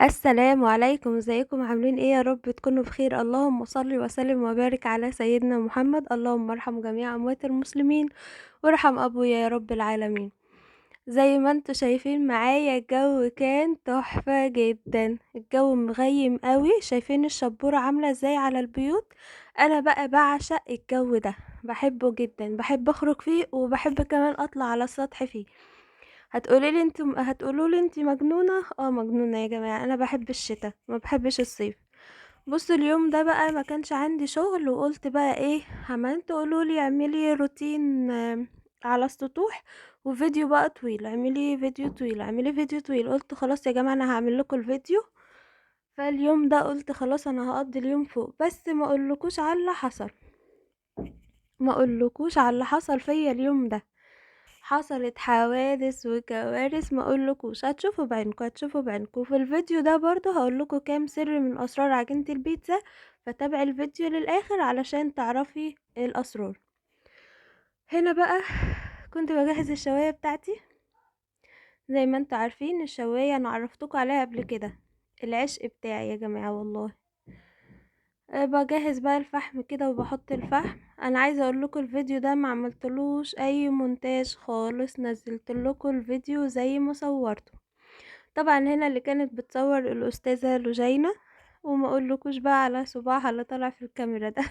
السلام عليكم، ازيكم؟ عاملين ايه؟ يا رب تكونوا بخير. اللهم صل وسلم وبارك على سيدنا محمد. اللهم ارحم جميع اموات المسلمين وارحم ابويا يا رب العالمين. زي ما انتوا شايفين معايا الجو كان تحفة جدا، الجو مغيم قوي، شايفين الشبورة عاملة ازاي على البيوت. انا بقى بعشق الجو ده، بحبه جدا، بحب اخرج فيه وبحب كمان اطلع على السطح فيه. هتقولوا لي انت مجنونة. مجنونة يا جماعة، انا بحب الشتاء ما بحبش الصيف. بصوا اليوم ده بقى ما كانش عندي شغل، وقلت بقى ايه، عمالين تقولوا لي اعملي روتين على السطوح وفيديو بقى طويل، اعملي فيديو طويل، اعملي فيديو طويل. قلت خلاص يا جماعة انا هعمل لكم الفيديو. فاليوم ده قلت خلاص انا هقضي اليوم فوق، بس ما اقولكوش على اللي حصل، ما اقولكوش على اللي حصل فيا اليوم ده. حصلت حوادث وكوارث ما اقولكوش، هتشوفوا بعينكم، هتشوفوا بعينكم. في الفيديو ده برضو هقولكوا كام سر من اسرار عجينة البيتزا، فتابعي الفيديو للاخر علشان تعرفي الاسرار. هنا بقى كنت بجهز الشواية بتاعتي. زي ما انتوا عارفين الشواية انا عرفتكم عليها قبل كده، العشق بتاعي يا جماعة والله. بجهز بقى الفحم كده وبحط الفحم. انا عايزه اقول لكم الفيديو ده ما عملتلوش اي مونتاج خالص، نزلت لكم الفيديو زي ما صورته. طبعا هنا اللي كانت بتصور الاستاذه لوجينا، وما اقولكوش بقى على صباعها اللي طالع في الكاميرا ده.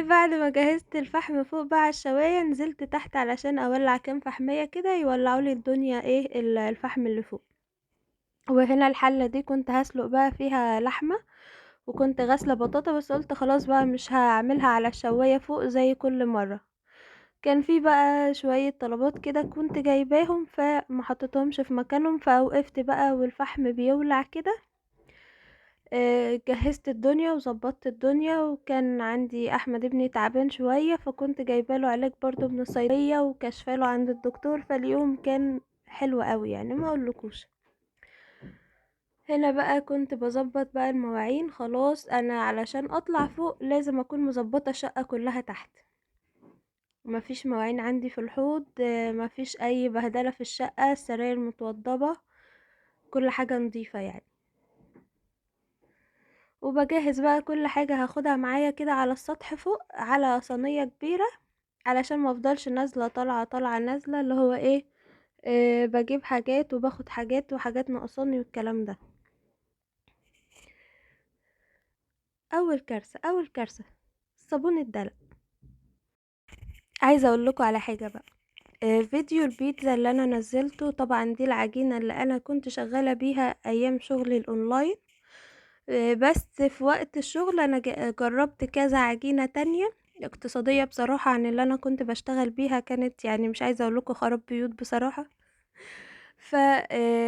بعد ما جهزت الفحم فوق بقى على الشوايه، نزلت تحت علشان اولع كام فحميه كده يولعوا لي الدنيا ايه الفحم اللي فوق. وهنا الحله دي كنت هسلق بقى فيها لحمه، وكنت غاسله بطاطا، بس قلت خلاص بقى مش هعملها على الشوايه فوق زي كل مره. كان في بقى شويه طلبات كده كنت جايباهم فما حطيتهمش في مكانهم، فوقفت بقى والفحم بيولع كده. جهزت الدنيا وظبطت الدنيا. وكان عندي احمد ابني تعبان شويه، فكنت جايبه له علاج برضو من الصيدليه وكشفه له عند الدكتور، فاليوم كان حلو قوي يعني ما اقولكوش. هنا بقى كنت بظبط بقى المواعين. خلاص انا علشان اطلع فوق لازم اكون مظبطه الشقه كلها تحت، مفيش مواعين عندي في الحوض، مفيش اي بهدله في الشقه، السراير متوضبه، كل حاجه نظيفه يعني. وبجهز بقى كل حاجه هاخدها معايا كده على السطح فوق على صينيه كبيره، علشان ما افضلش نازله طالعه طالعه نازله، اللي هو ايه، بجيب حاجات وباخد حاجات وحاجات ناقصاني والكلام ده. اول كارثه، اول كارثه صابون الدلق. عايزه اقول لكم على حاجه بقى، فيديو البيتزا اللي انا نزلته، طبعا دي العجينه اللي انا كنت شغاله بيها ايام شغلي الاونلاين، بس في وقت الشغل انا جربت كذا عجينه تانية اقتصاديه بصراحه عن اللي انا كنت بشتغل بيها، كانت مش عايزه اقول لكم خراب بيوت بصراحه.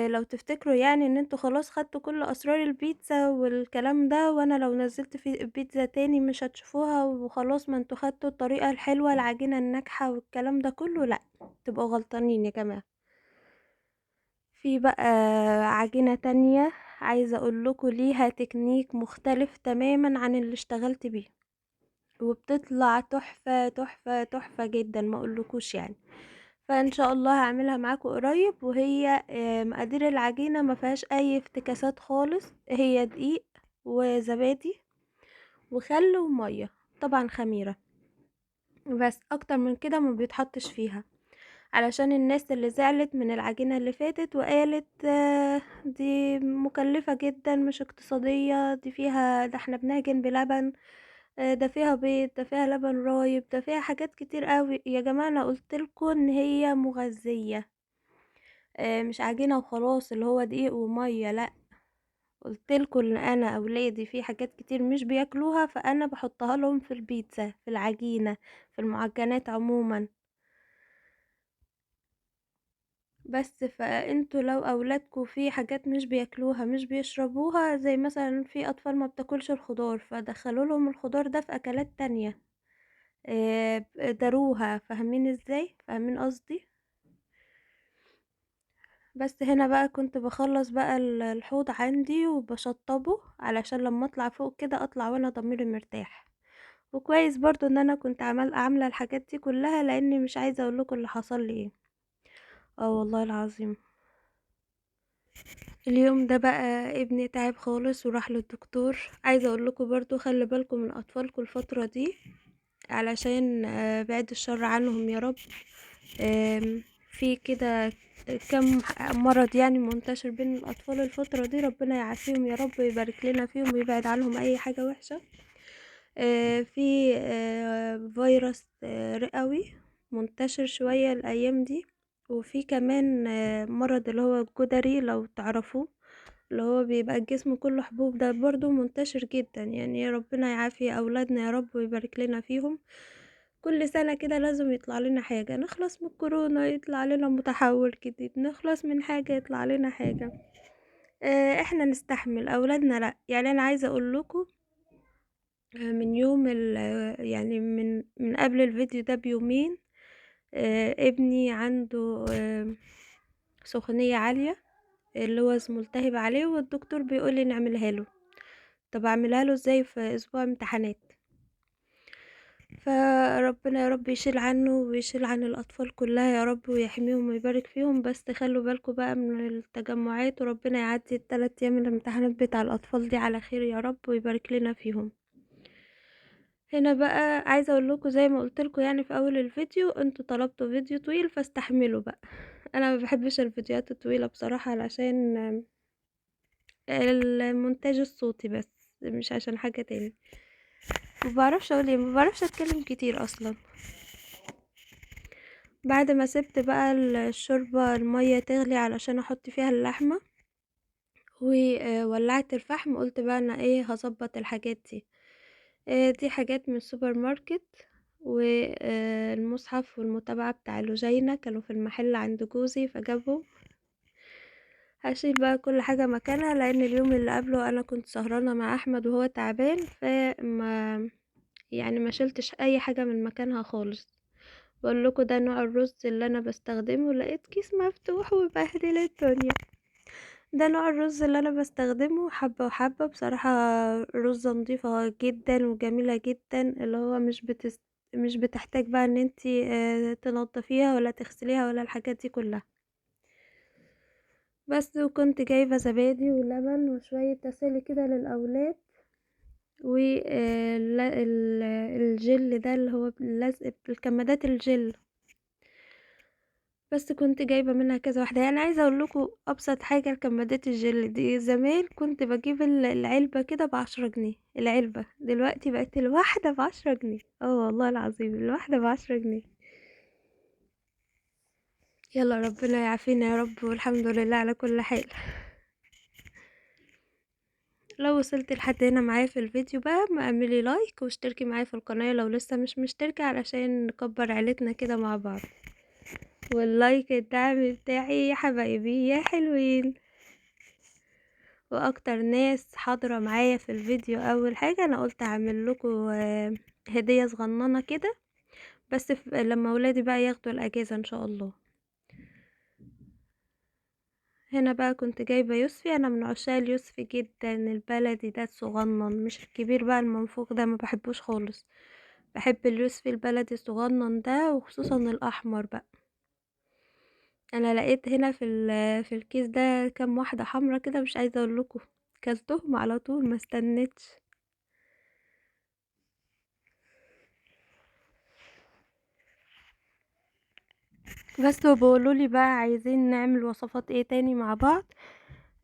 لو تفتكروا ان انتوا خلاص خدتوا كل اسرار البيتزا والكلام ده، وانا لو نزلت في بيتزا تاني مش هتشوفوها وخلاص، ما انتوا خدتوا الطريقة الحلوة العجينة الناجحة والكلام ده كله، لا تبقوا غلطانين يا جماعة. في بقى عجينة تانية عايزة اقول لكم ليها تكنيك مختلف تماما عن اللي اشتغلت بيه، وبتطلع تحفة تحفة تحفة جدا ما اقولكوش. فان شاء الله هعملها معاكم قريب. وهي مقادير العجينة ما فيهاش اي افتكاسات خالص، هي دقيق وزبادي وخل ومية، طبعا خميرة بس، اكتر من كده ما بيتحطش فيها، علشان الناس اللي زعلت من العجينة اللي فاتت وقالت دي مكلفة جدا مش اقتصادية، دي فيها، ده احنا بنعجن بلبن، ده فيها بيض، ده فيها لبن رايب، ده فيها حاجات كتير قوي. يا جماعة انا قلت لكم ان هي مغذية، مش عجينة وخلاص اللي هو دقيق ومية، لا قلت لكم ان انا اولادي في حاجات كتير مش بياكلوها، فانا بحطها لهم في البيتزا، في العجينة، في المعجنات عموما. بس فانتوا لو اولادكم في حاجات مش بياكلوها مش بيشربوها، زي مثلا في اطفال ما بتاكلش الخضار، فدخلوا لهم الخضار ده في اكلات تانية، داروها، فاهمين ازاي؟ فاهمين قصدي؟ بس هنا بقى كنت بخلص بقى الحوض عندي وبشطبه، علشان لما اطلع فوق كده اطلع وانا ضميري مرتاح. وكويس برضو ان انا كنت عامله الحاجات دي كلها، لاني مش عايزه اقول لكم اللي حصل لي ايه. والله العظيم. اليوم ده بقى ابني تعب خالص وراح للدكتور. عايزه اقول لكم برضو خلي بالكم من اطفالكم الفترة دي، علشان بعد الشر عنهم يا رب. في كده كم مرض يعني منتشر بين الاطفال الفترة دي، ربنا يعافيهم يا رب ويبارك لنا فيهم ويبعد عنهم اي حاجة وحشة. في فيروس رئوي منتشر شوية الايام دي، وفي كمان مرض اللي هو الجدري لو تعرفوه، اللي هو بيبقى الجسم كله حبوب، ده برضو منتشر جدا. يعني ربنا يعافي اولادنا يا رب ويبارك لنا فيهم. كل سنة كده لازم يطلع لنا حاجة، نخلص من الكورونا يطلع لنا متحول جديد، نخلص من حاجة يطلع لنا حاجة. احنا نستحمل، اولادنا لا. يعني انا عايزة اقول لكم من يوم يعني من قبل الفيديو ده بيومين، ابني عنده سخونية عالية، اللوز ملتهب عليه، والدكتور بيقول لي نعملها له. طب اعملها له ازاي في اسبوع امتحانات؟ فربنا يا رب يشيل عنه ويشيل عن الاطفال كلها يا رب، ويحميهم ويبارك فيهم. بس خلوا بالكم بقى من التجمعات، وربنا يعدي الثلاث ايام الامتحانات بتاع الاطفال دي على خير يا رب ويبارك لنا فيهم. هنا بقى عايزه اقول لكم زي ما قلت لكم يعني في اول الفيديو، انتوا طلبتوا فيديو طويل فاستحملوا بقى. انا ما بحبش الفيديوهات الطويلة بصراحة علشان المونتاج الصوتي بس، مش عشان حاجة تاني. ما بعرفش اقول ايه، ما بعرفش اتكلم كتير اصلا. بعد ما سبت بقى الشوربة المية تغلي علشان احط فيها اللحمة، وولعت الفحم، قلت بقى انا ايه هظبط الحاجات دي. دي حاجات من السوبر ماركت، والمصحف والمتابعة بتاع لوجينا كانوا في المحل عند جوزي فجابهم. هشيل بقى كل حاجة مكانها، لان اليوم اللي قبله انا كنت سهرانة مع احمد وهو تعبان، فما يعني ما شلتش اي حاجة من مكانها خالص. بقول لكم ده نوع الرز اللي انا بستخدمه، لقيت كيس مفتوح وبهدل الدنيا. ده نوع الرز اللي انا بستخدمه، حبة وحبة. بصراحة رزة نظيفة جدا وجميلة جدا، اللي هو مش بتحتاج بقى ان انتي تنظفيها ولا تغسليها ولا الحاجات دي كلها. بس وكنت جايبة زبادي ولبن وشوية تسالي كده للأولاد، والجل ده اللي هو اللزق الكمادات الجل، بس كنت جايبة منها كذا واحدة. يعني عايزة اقول لكم ابسط حاجة الكمادات الجل دي، زمان كنت بجيب العلبة كده ب10 جنيه العلبة، دلوقتي بقت الواحدة ب10 جنيه. والله العظيم الواحدة ب10 جنيه. يلا ربنا يعافينا يا رب، والحمد لله على كل حال. لو وصلت لحد هنا معايا في الفيديو بقى، ما اعملي لايك واشتركي معايا في القناة لو لسه مش مشتركة، علشان نكبر عيلتنا كده مع بعض. وال like الدعم بتاعي يا حبايبي يا حلوين. واكتر ناس حاضرة معايا في الفيديو، اول حاجة انا قلت هعمل لكم هدية صغننة كده، بس لما ولادي بقى ياخدوا الاجازة ان شاء الله. هنا بقى كنت جايبة يوسفي، انا من عشاق اليوسفي جدا، البلدي ده الصغنن مش الكبير بقى المنفوخ ده ما بحبوش خالص، بحب اليوسفي البلدي الصغنن ده، وخصوصا الاحمر بقى. انا لقيت هنا في الكيس ده كام واحدة حمرا كده، مش عايزة اقول لكم كلتهم على طول ما استنيتش. بس وبيقولوا لي بقى عايزين نعمل وصفات ايه تاني مع بعض.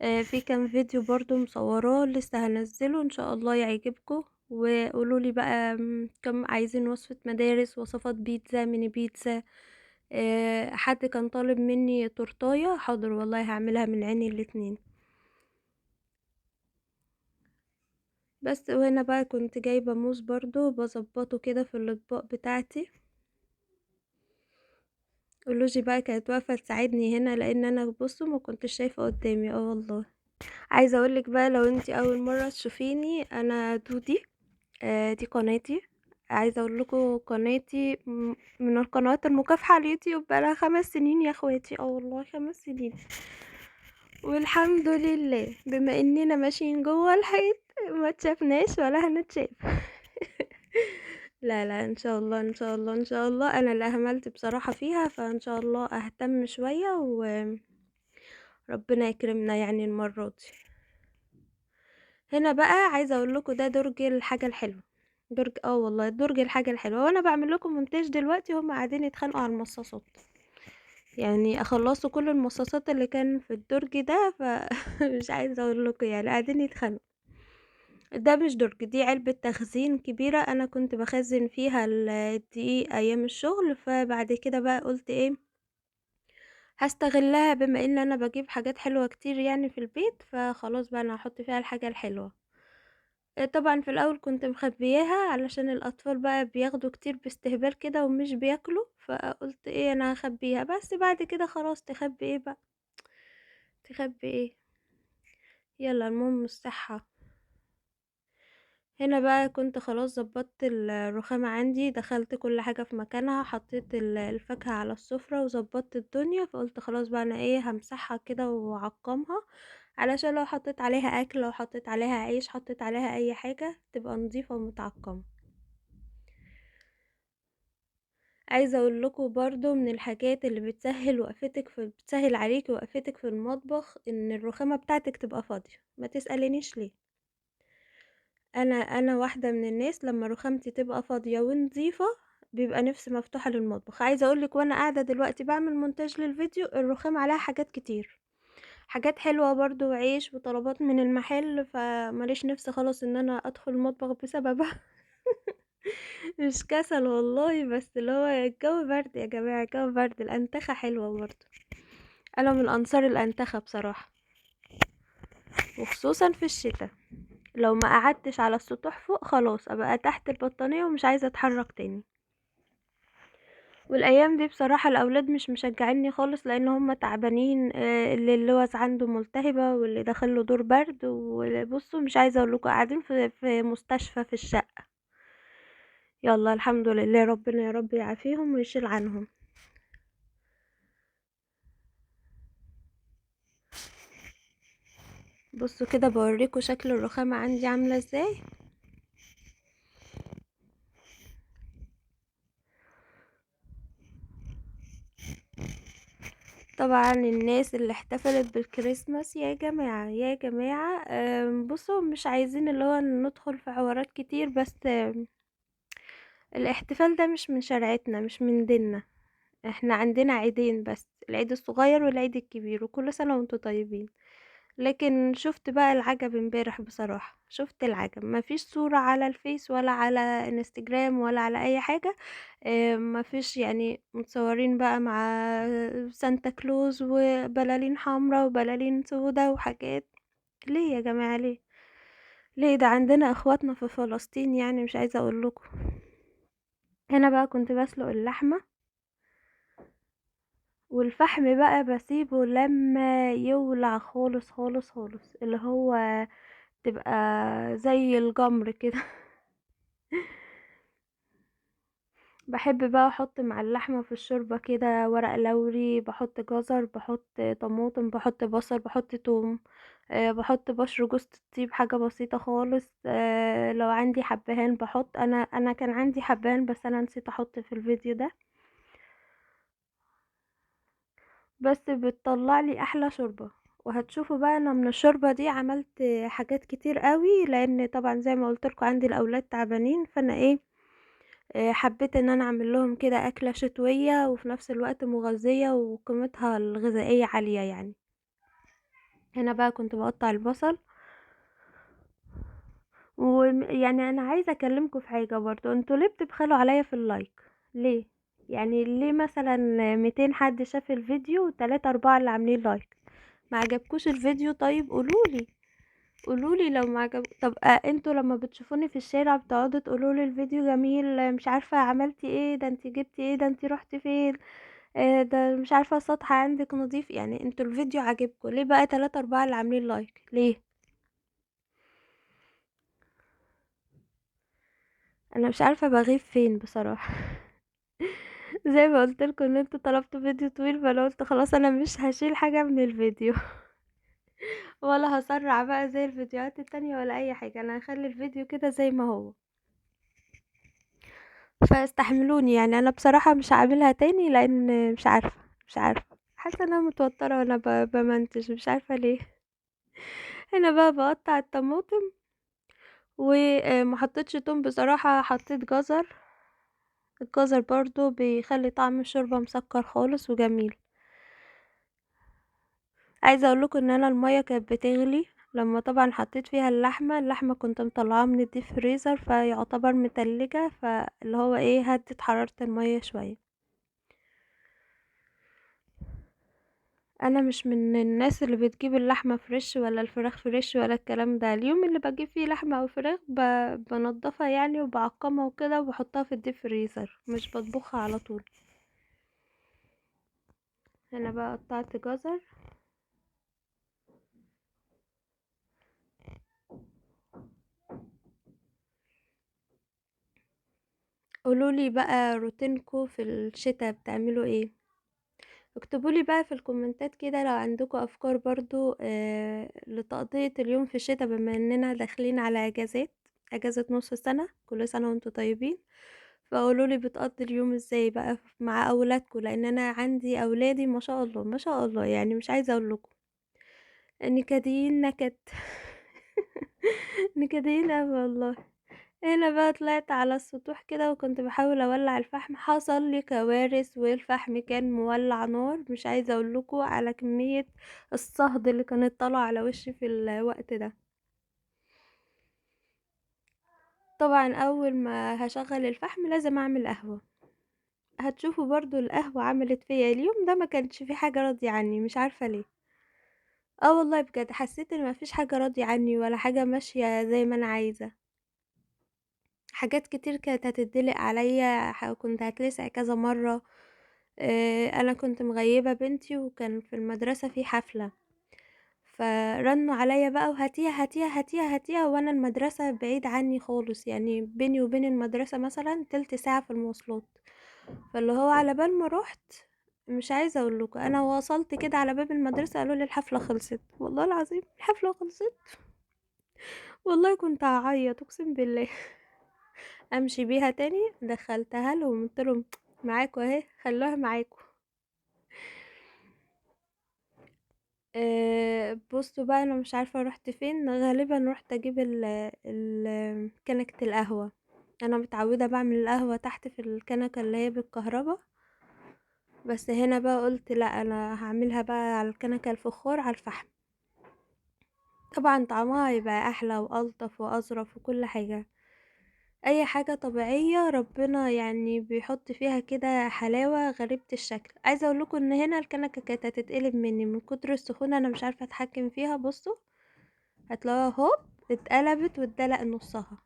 في كام فيديو برضو مصوراه لسه هنزله ان شاء الله يعجبكم. وقولوا لي بقى كم عايزين وصفة مدارس، وصفات بيتزا، ميني بيتزا. حد كان طالب مني تورتاية، حاضر والله هعملها من عيني الاتنين. بس وهنا بقى كنت جايبة موز برضو بظبطه كده في الاطباق بتاعتي. ولوجي بقى كانت واقفة تساعدني هنا، لان انا بصوا ما كنتش شايفة قدامي. والله عايزة اقولك بقى لو انتي اول مرة تشوفيني، انا دودي، دي قناتي. عايزة اقول لكم قناتي من القنوات المكافحة على اليوتيوب، بقالها 5 سنين يا اخواتي. والله 5 سنين، والحمد لله بما اننا ماشيين جوه الحيط ما تشافناش ولا هنتشاف. لا لا ان شاء الله ان شاء الله ان شاء الله، انا اللي اهملت بصراحة فيها، فان شاء الله اهتم شوية ربنا يكرمنا يعني المرة دي. هنا بقى عايزه اقول لكم ده درج الحاجة الحلوة، درج والله درج الحاجة الحلوة. وانا بعمل لكم مونتاج دلوقتي هم قاعدين يتخانقوا على المصاصات، يعني اخلصوا كل المصاصات اللي كان في الدرج ده، فمش عايزه اقول لكم يعني قاعدين يتخانقوا. ده مش درج، دي علبة تخزين كبيرة انا كنت بخزن فيها الدقيق ايام الشغل، فبعد كده بقى قلت ايه هستغلها بما ان انا بجيب حاجات حلوة كتير يعني في البيت، فخلاص بقى انا هحط فيها الحاجة الحلوة. طبعا في الاول كنت مخبياها علشان الاطفال بقى بياخدوا كتير باستهبال كده ومش بياكلوا، فقلت ايه انا هخبيها، بس بعد كده خلاص تخبي ايه بقى، تخبي ايه، يلا المهم الصحة. هنا بقى كنت خلاص ظبطت الرخامة عندي، دخلت كل حاجة في مكانها، حطيت الفاكهة على السفرة وظبطت الدنيا، فقلت خلاص بقى انا ايه همسحها كده واعقمها، علشان لو حطيت عليها اكل، لو حطيت عليها عيش، حطيت عليها اي حاجة تبقى نظيفة ومتعقمة. عايزة اقول لكم برضو من الحاجات اللي بتسهل وقفتك في، بتسهل عليكي وقفتك في المطبخ، ان الرخامة بتاعتك تبقى فاضية. ما تسألينيش ليه، انا واحدة من الناس لما رخامتي تبقى فاضية ونظيفة بيبقى نفسي مفتوحة للمطبخ. عايزة اقولك وانا قاعدة دلوقتي بعمل مونتاج للفيديو، الرخام عليها حاجات كتير، حاجات حلوة برضو وعيش وطلبات من المحل، فماليش نفس خالص ان انا ادخل المطبخ بسببها. مش كسل والله، بس اللي هو الجو برد يا جماعة، الجو برد، الانتخة حلوة برضو. انا من انصار الانتخة بصراحة، وخصوصا في الشتاء، لو ما قعدتش على السطوح فوق خلاص ابقى تحت البطانية ومش عايزة اتحرك تاني. والايام دي بصراحة الاولاد مش مشجعيني خالص، لان هم تعبانين، اللي اللوز عنده ملتهبة، واللي دخل له دور برد، وبصوا مش عايزة اقول لكم قاعدين في مستشفى في الشقة. يلا الحمد لله، ربنا يا رب يعافيهم ويشيل عنهم. بصوا كده بوريكم شكل الرخامة عندي عاملة ازاي. طبعا الناس اللي احتفلت بالكريسماس يا جماعة، يا جماعة، بصوا مش عايزين اللي هو ندخل في حوارات كتير، بس الاحتفال ده مش من شرعتنا، مش من ديننا. احنا عندنا عيدين بس، العيد الصغير والعيد الكبير، وكل سنة وانتم طيبين. لكن شفت بقى العجب امبارح بصراحة، شفت العجب، ما فيش صورة على الفيس ولا على انستجرام ولا على اي حاجة، ما فيش متصورين بقى مع سانتا كلوز وبلالين حمراء وبلالين سودا وحاجات. ليه يا جماعة، ليه ليه؟ ده عندنا اخواتنا في فلسطين، مش عايزة اقول لكم. هنا بقى كنت بسلق اللحمة، والفحم بقى بسيبه لما يولع خالص خالص خالص، اللي هو تبقى زي الجمر كده. بحب بقى احط مع اللحمة في الشوربة كده ورق لوري، بحط جزر، بحط طماطم، بحط بصل، بحط توم، بحط بشر جوز الطيب، حاجة بسيطة خالص. لو عندي حبهان بحط، انا كان عندي حبهان بس انا نسيت احط في الفيديو ده، بس بتطلع لي احلى شوربة. وهتشوفوا بقى انا من الشوربة دي عملت حاجات كتير قوي، لان طبعا زي ما قلت لكم عندي الاولاد تعبانين، فانا حبيت ان انا اعمل لهم كده اكلة شتوية وفي نفس الوقت مغذية وقيمتها الغذائية عالية. هنا بقى كنت بقطع البصل، انا عايزة اكلمكم في حاجة برضو، انتوا ليه بتبخلوا عليا في اللايك؟ ليه؟ ليه مثلا 200 حد شاف الفيديو وتلاتة اربعة اللي عاملين لايك؟ ما عجبكوش الفيديو؟ طيب قولولي، قولولي لو ما عجب. طب، انتوا لما بتشوفوني في الشارع بتقعدوا تقولولي الفيديو جميل، مش عارفة عملتي ايه، ده انتي جبتي ايه، ده انتي روحتي فين، ده مش عارفة السطح عندك نظيف، انتوا الفيديو عاجبكم، ليه بقى 3 4 اللي عاملين لايك؟ ليه؟ انا مش عارفة بغيب فين بصراحة. زي ما قلت لكم ان انتوا طلبتوا فيديو طويل، فانا قلت خلاص انا مش هشيل حاجة من الفيديو ولا هسرع بقى زي الفيديوهات التانية ولا اي حاجة، انا هخلي الفيديو كده زي ما هو، فاستحملوني. انا بصراحة مش هعملها تاني، لان مش عارفة، مش عارفة، حاسة ان انا متوترة وانا بمنتج، مش عارفة ليه. هنا بقى بقطع الطماطم، وما حطيتش توم بصراحة، حطيت جزر. الجزر برضو بيخلي طعم الشوربة مسكر خالص وجميل. عايزة اقول لكم ان انا المية كانت بتغلي لما طبعا حطيت فيها اللحمة. اللحمة كنت مطلعاها من الديب فريزر، فيعتبر متلجة، فاللي هو ايه، هدت حرارة المية شوية. انا مش من الناس اللي بتجيب اللحمة fresh ولا الفراخ fresh ولا الكلام ده. اليوم اللي بجيب فيه لحمة او فراخ بنضفها وبعقمها وكده، وبحطها في الديب فريزر، مش بطبخها على طول. هنا بقى قطعت جزر. قولولي بقى روتينكو في الشتاء بتعملوا ايه؟ اكتبولي بقى في الكومنتات كده لو عندكم افكار برضو لتقضية اليوم في الشتاء، بما اننا داخلين على اجازات، اجازة نص سنة، كل سنة وانتم طيبين. فقولولي بتقضي اليوم ازاي بقى مع اولادكم، لان انا عندي اولادي ما شاء الله ما شاء الله، مش عايزة اقول لكم نكديين نكد. نكديين اوي والله. هنا بقى طلعت على السطوح كده وكنت بحاول اولع الفحم، حصل لي كوارث والفحم كان مولع نار، مش عايزه اقول لكم على كميه الصهد اللي كانت طالعه على وشي في الوقت ده. طبعا اول ما هشغل الفحم لازم اعمل قهوه، هتشوفوا برضو القهوه عملت فيا اليوم ده، ما كانش في حاجه راضيه عني، مش عارفه ليه. والله بجد حسيت ان ما فيش حاجه راضيه عني ولا حاجه ماشيه زي ما انا عايزه. حاجات كتير كانت هتدلق عليا، كنت هتلسع كذا مرة. انا كنت مغيبة بنتي وكان في المدرسة في حفلة، فرنوا عليا بقى وهاتيها هاتيها هاتيها هاتيها، وانا المدرسة بعيد عني خالص، بيني وبين المدرسة مثلا تلت ساعة في المواصلات. فاللي هو على بال ما روحت، مش عايزة اقول لكم، انا وصلت كده على باب المدرسة قالوا لي الحفلة خلصت. والله العظيم الحفلة خلصت، والله كنت هعيط اقسم بالله. امشي بيها تاني، دخلتها لهم قلت لهم معاكوا اهي، خلوها معاكوا. بصوا بقى انا مش عارفه رحت فين، غالبا رحت اجيب كنكه القهوه. انا متعوده بعمل القهوه تحت في الكنكه اللي هي بالكهرباء، بس هنا بقى قلت لا انا هعملها بقى على الكنكه الفخار على الفحم، طبعا طعمها يبقى احلى والطف واظرف وكل حاجه. اي حاجة طبيعية ربنا بيحط فيها كده حلاوة غريبة الشكل. عايزة اقول لكم ان هنا الكنكة كانت هتتقلب مني من كتر السخونة، انا مش عارفة اتحكم فيها. بصوا هتلاقوها هوب اتقلبت واتدلق نصها.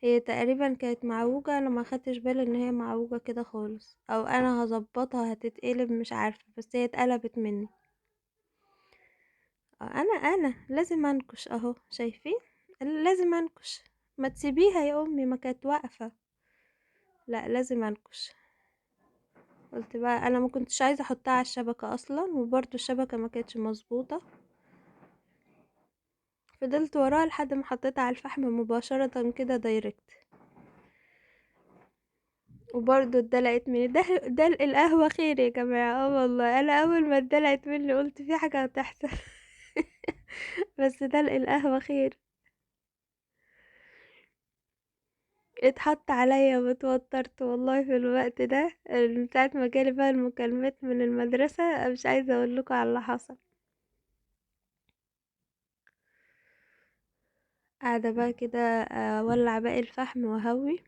هي تقريبا كانت معوجة، انا ما خدتش بالي ان هي معوجة كده خالص، او انا هظبطها هتتقلب مش عارفة، بس هي اتقلبت مني. انا لازم انكش اهو، شايفين؟ لازم انكش، ما تسيبيها يا امي ما كانت واقفه، لا لازم انكش. قلت بقى انا ما كنتش عايزه احطها على الشبكه اصلا، وبرده الشبكه ما كانتش مظبوطه، فضلت وراها لحد ما حطيتها على الفحم مباشره كده direct، وبرده اتدلقت مني. دلق القهوه خير يا جماعه. والله انا اول ما اتدلقت مني قلت في حاجه هتحصل. بس دلق القهوة خير، اتحط عليا واتوترت والله في الوقت ده. من ساعة ما جالي بقى المكالمات من المدرسة مش عايزة اقول لكم على اللي حصل. قاعدة بقى كده اولع باقي الفحم وهوي،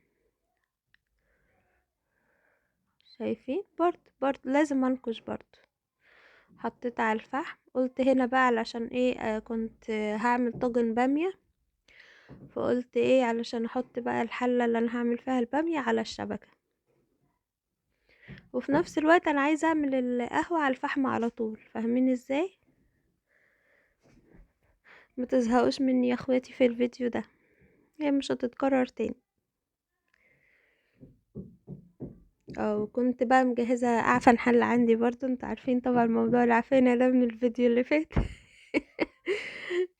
شايفين؟ برضه لازم انكش. برضه حطيت على الفحم. قلت هنا بقى علشان ايه، كنت هعمل طاجن بامية، فقلت ايه علشان احط بقى الحلة اللي انا هعمل فيها البامية على الشبكة، وفي نفس الوقت انا عايزة اعمل القهوة على الفحم على طول. فاهمين ازاي؟ ما تزهقوش مني يا اخواتي في الفيديو ده، هي مش هتتكرر تاني. او كنت بقى مجهزة اعفن حل عندي برضو، انتوا عارفين طبعا موضوع العفانة ده من الفيديو اللي فات.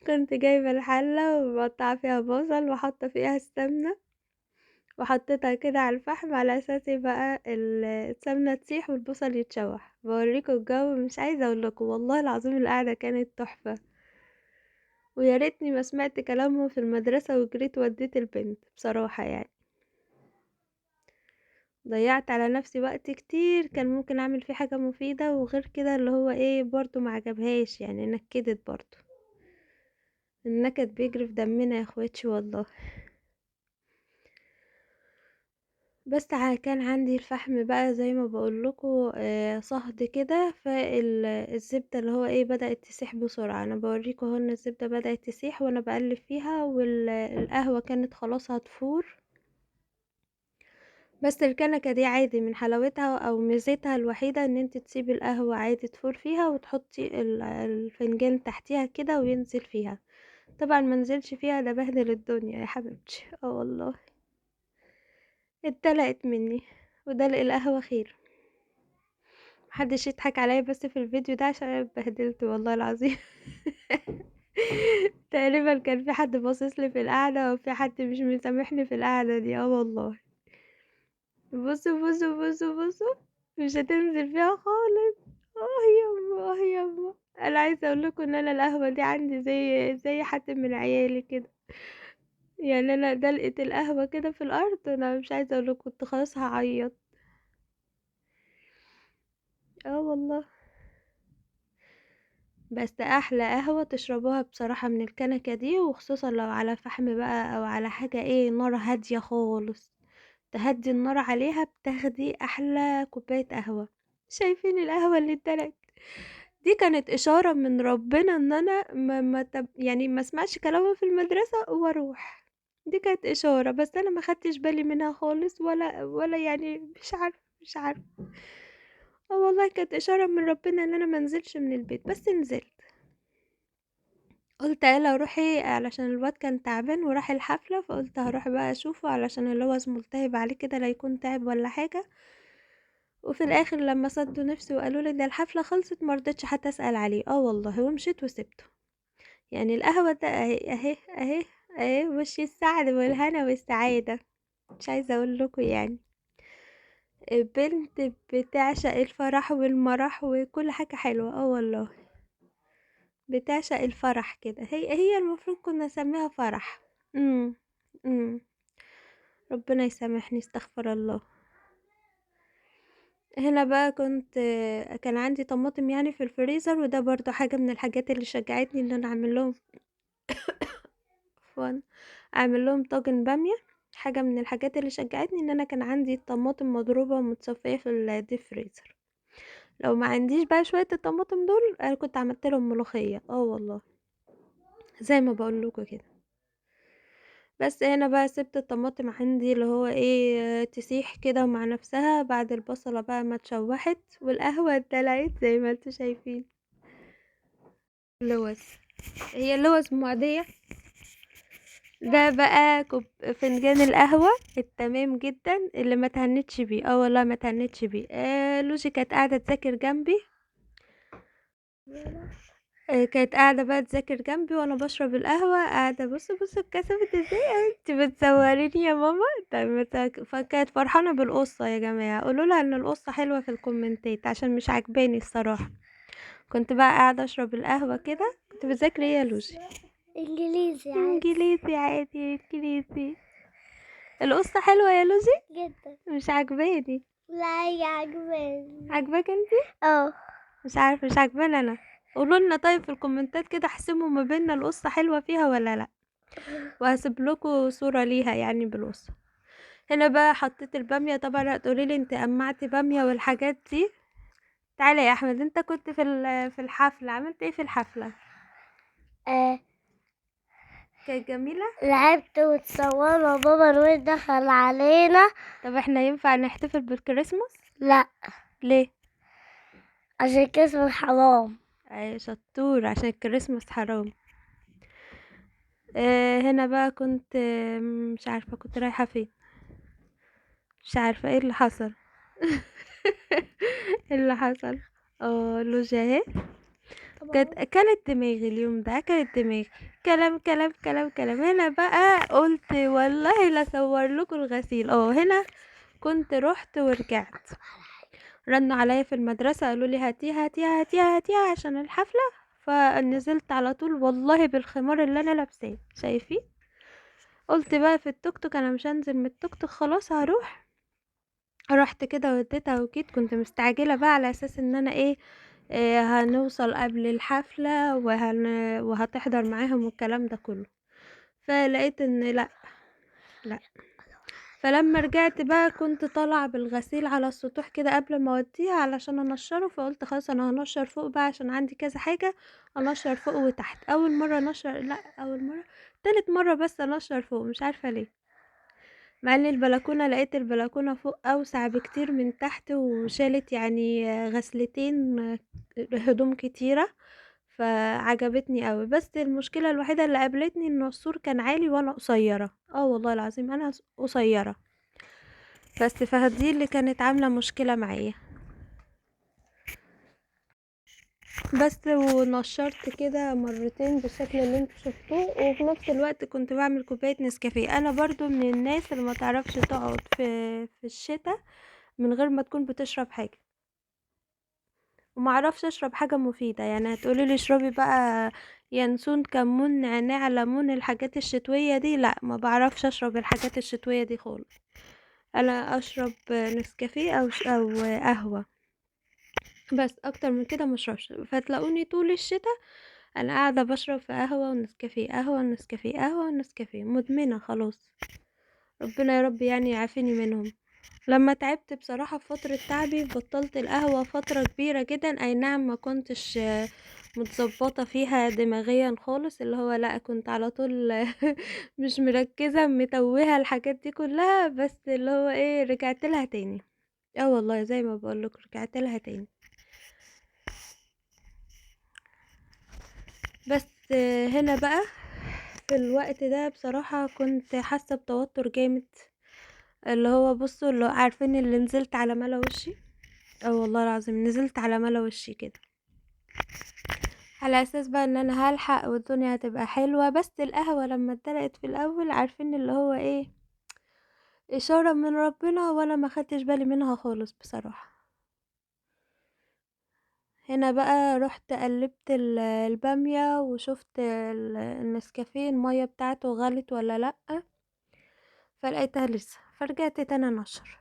كنت جايبة الحلة ومقطعة فيها بصل وحاطة فيها السمنة، وحطيتها كده على الفحم على اساس بقى السمنة تسيح والبصل يتشوح. بوريكم الجو، مش عايزه اقول لكم والله العظيم القعدة كانت تحفة. ويا ريتني ما سمعت كلامهم في المدرسة وجريت وديت البنت بصراحة، يعني ضيعت على نفسي وقت كتير كان ممكن اعمل فيه حاجة مفيدة، وغير كده اللي هو ايه برضو ما عجبهاش، يعني نكدت برضو. النكد بيجري في دمنا يا اخواتي والله. بس كان عندي الفحم بقى زي ما بقول لكم، صهد كده، فالزبدة اللي هو ايه بدأت تسيح بسرعة. انا بوريكم اهو ان الزبدة بدأت تسيح وانا بقلب فيها، والقهوة كانت خلاص هتفور. بس الكنكة دي عادي من حلاوتها او ميزتها الوحيدة ان انت تسيبي القهوة عادي تفور فيها، وتحطي الفنجان تحتيها كده وينزل فيها. طبعا ما نزلش فيها، ده بهدل الدنيا يا حبيبتي. والله اتدلقت مني، ودلق القهوة خير. محدش يضحك عليا بس في الفيديو ده عشان انا اتبهدلت والله العظيم. تقريبا كان في حد باصص لي في القعدة، وفي حد مش مسامحني في القعدة دي. والله بصوا بصوا بصوا بصوا، مش هتنزل فيها خالص. يما، يما، انا عايزه اقول لكم ان انا القهوة دي عندي زي حد من عيالي كده، يعني انا دلقت القهوة كده في الارض، انا مش عايزه اقول لكم كنت خلاص هعيط. والله. بس احلى قهوة تشربوها بصراحة من الكنكه دي، وخصوصا لو على فحم بقى او على حاجة ايه نار هادية خالص، تهدي النار عليها بتاخدي احلى كوباية قهوة. شايفين القهوة اللي اتدلقت دي؟ كانت اشارة من ربنا ان انا ما اسمعش كلامه في المدرسة واروح. دي كانت اشارة، بس انا ما خدتش بالي منها خالص، ولا يعني مش عارفه، مش عارفه. والله كانت اشارة من ربنا ان انا ما انزلش من البيت، بس نزلت. قلت يلا روحي علشان الواد كان تعبان وراح الحفلة، فقلت هروح بقى اشوفه علشان اللي هو اسمه ملتهب عليه كده لا يكون تعب ولا حاجة. وفي الاخر لما صدوا نفسي وقالوا لي ده الحفلة خلصت، ما رضيتش حتى اسال عليه. والله، ومشيت وسبته. يعني القهوة ده اهي اهي اهي اهي، وش السعد والهنا والسعادة، مش عايزه اقول لكم. يعني بنت بتعشق الفرح والمرح وكل حاجة حلوة. والله بتعشق الفرح كده، هي المفروض كنا نسميها فرح. امم امم ربنا يسامحني، استغفر الله. هنا بقى كان عندي طماطم يعني في الفريزر، وده برضو حاجة من الحاجات اللي شجعتني ان انا اعمل لهم عفوا، اعمل لهم طاجن بامية. حاجة من الحاجات اللي شجعتني ان انا كان عندي الطماطم مضروبة ومتصفية في الديب فريزر. لو ما عنديش بقى شوية الطماطم دول انا كنت عملت لهم ملوخية. والله زي ما بقول لكم كده. بس هنا بقى سبت الطماطم عندي اللي هو ايه تسيح كده مع نفسها بعد البصلة بقى ما اتشوحت، والقهوة اتدلقت زي ما انتوا شايفين. لوز، هي اللوز معدية. ده بقى فنجان القهوة التمام جدا اللي ما تهنتش بيه. والله ما تهنتش بيه. لوجي كانت قاعدة تذاكر جنبي، كانت قاعدة بقى تذاكر جنبي وانا بشرب القهوة، قاعدة بص بص اتكسفت ازاي، انت بتصوريني يا ماما. فكانت فرحانة بالقصة يا جماعة، قولوا لها ان القصة حلوة في الكومنتات عشان مش عجباني الصراحة. كنت بقى قاعدة اشرب القهوة كده. كنت بذاكر ايه يا لوجي؟ انجليزي عادي. انجليزي عادي، انجليزي. القصة حلوة يا لوجي؟ جدا. مش عجباني. لا هي عجباني. عجباك انتي؟ اه. مش عارفة، مش عجباني انا. قولوا لنا طيب في الكومنتات كده، احسموا ما بيننا القصة حلوة فيها ولا لا، وهسيب لكم صورة ليها يعني بالقصة. هنا بقى حطيت البامية. طبعا هتقولي لي انت قمعتي بامية والحاجات دي. تعالى يا احمد، انت كنت في الحفلة، عملت ايه في الحفلة؟ كانت جميلة؟ لعبت وتصورنا وبابا نويل دخل علينا. طب احنا ينفع نحتفل بالكريسماس؟ لا. ليه؟ عشان الكريسماس حرام. اي شطور، عشان الكريسماس حرام. هنا بقى كنت، مش عارفة كنت رايحة فين، مش عارفة ايه اللي حصل. ايه اللي حصل؟ لوجا اهي. كانت اكلت دماغي اليوم ده، اكلت دماغي كلام كلام كلام كلام. هنا بقى قلت والله لا اصور لكم الغسيل. هنا كنت رحت ورجعت، رنوا عليا في المدرسة قالوا لي هاتيها هاتيها هاتيها هاتيها عشان الحفلة، فنزلت على طول والله بالخمار اللي انا لابساه شايفين. قلت بقى في التوك توك انا مش هنزل من التوك توك خلاص هروح. رحت كده وديتها وجيت، كنت مستعجلة بقى على اساس ان انا هنوصل قبل الحفلة وهتحضر معاهم والكلام ده كله. فلقيت ان لا لا. فلما رجعت بقى كنت طالعة بالغسيل على السطوح كده قبل ما اوديها علشان انشره، فقلت خلاص انا هنشر فوق بقى عشان عندي كذا حاجة انشر فوق وتحت. اول مرة انشر، لا اول مرة، تالت مرة بس انشر فوق، مش عارفة ليه، مع ان البلكونة لقيت البلكونة فوق اوسع بكتير من تحت، وشالت غسلتين هدوم كتيرة، فعجبتني قوي. بس المشكلة الوحيدة اللي قابلتني ان السور كان عالي وانا قصيرة، والله العظيم انا قصيرة بس، فدي اللي كانت عاملة مشكلة معايا بس. ونشرت كده مرتين بالشكل اللي انتوا شفتوه، وفي نفس الوقت كنت بعمل كوباية نسكافيه. انا برضو من الناس اللي ما تعرفش تقعد في الشتاء من غير ما تكون بتشرب حاجة، وما اعرفش اشرب حاجة مفيدة. هتقولي لي اشربي بقى ينسون، كمون، نعناع، ليمون، الحاجات الشتوية دي، لا ما بعرفش اشرب الحاجات الشتوية دي خالص. انا اشرب نسكافيه او قهوة بس، اكتر من كده ما اشربش. فتلاقوني طول الشتاء انا قاعدة بشرب في قهوة ونسكافيه، قهوة ونسكافيه، قهوة ونسكافيه، مدمنة خلاص. ربنا يا رب يعافيني منهم. لما تعبت بصراحة في فترة تعبي بطلت القهوة فترة كبيرة جدا، اي نعم ما كنتش متظبطة فيها دماغيا خالص، اللي هو لا كنت على طول مش مركزة، متوهة الحاجات دي كلها، بس اللي هو ايه رجعت لها تاني. والله زي ما بقولك رجعت لها تاني. بس هنا بقى في الوقت ده بصراحة كنت حاسة بتوتر جامد، اللي هو بصوا اللي عارفين اللي نزلت على ملا وشي، والله العظيم نزلت على ملا وشي كده، على اساس بقى ان انا هلحق والدنيا هتبقى حلوة. بس القهوة لما اتدلقت في الاول عارفين اللي هو ايه اشارة من ربنا، وانا ما خدتش بالي منها خالص بصراحة. هنا بقى رحت قلبت البامية وشفت النسكافيه المية بتاعته غلت ولا لأ، فلقيتها لسه، فرجعت تاني انشر.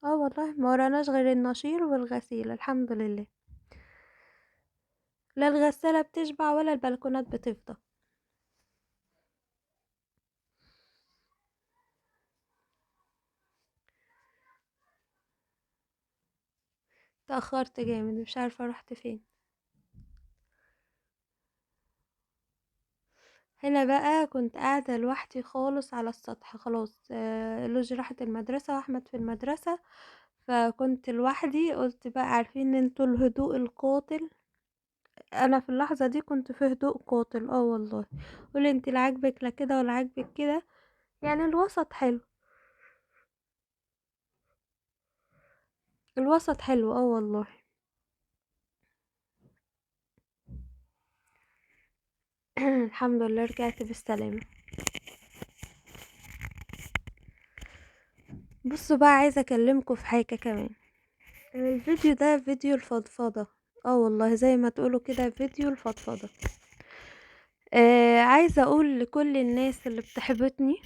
والله ما وراناش غير النشير والغسيل الحمد لله، لا الغسالة بتشبع ولا البلكونات بتفضى. تأخرت جامد مش عارفة رحت فين. هنا بقى كنت قاعدة لوحدي خالص على السطح خلاص، لوجي راحت المدرسة واحمد في المدرسة، فكنت لوحدي. قلت بقى عارفين ان انتوا الهدوء القاتل، انا في اللحظة دي كنت في هدوء قاتل. والله قولي انت لا عاجبك لا كده ولا عاجبك كده، الوسط حلو، الوسط حلو. والله الحمد لله رجعت بالسلامة. بصوا بقى عايزة اكلمكم في حاجة كمان، الفيديو ده فيديو الفضفضة. والله زي ما تقولوا كده فيديو الفضفضة. عايزة اقول لكل الناس اللي بتحبطني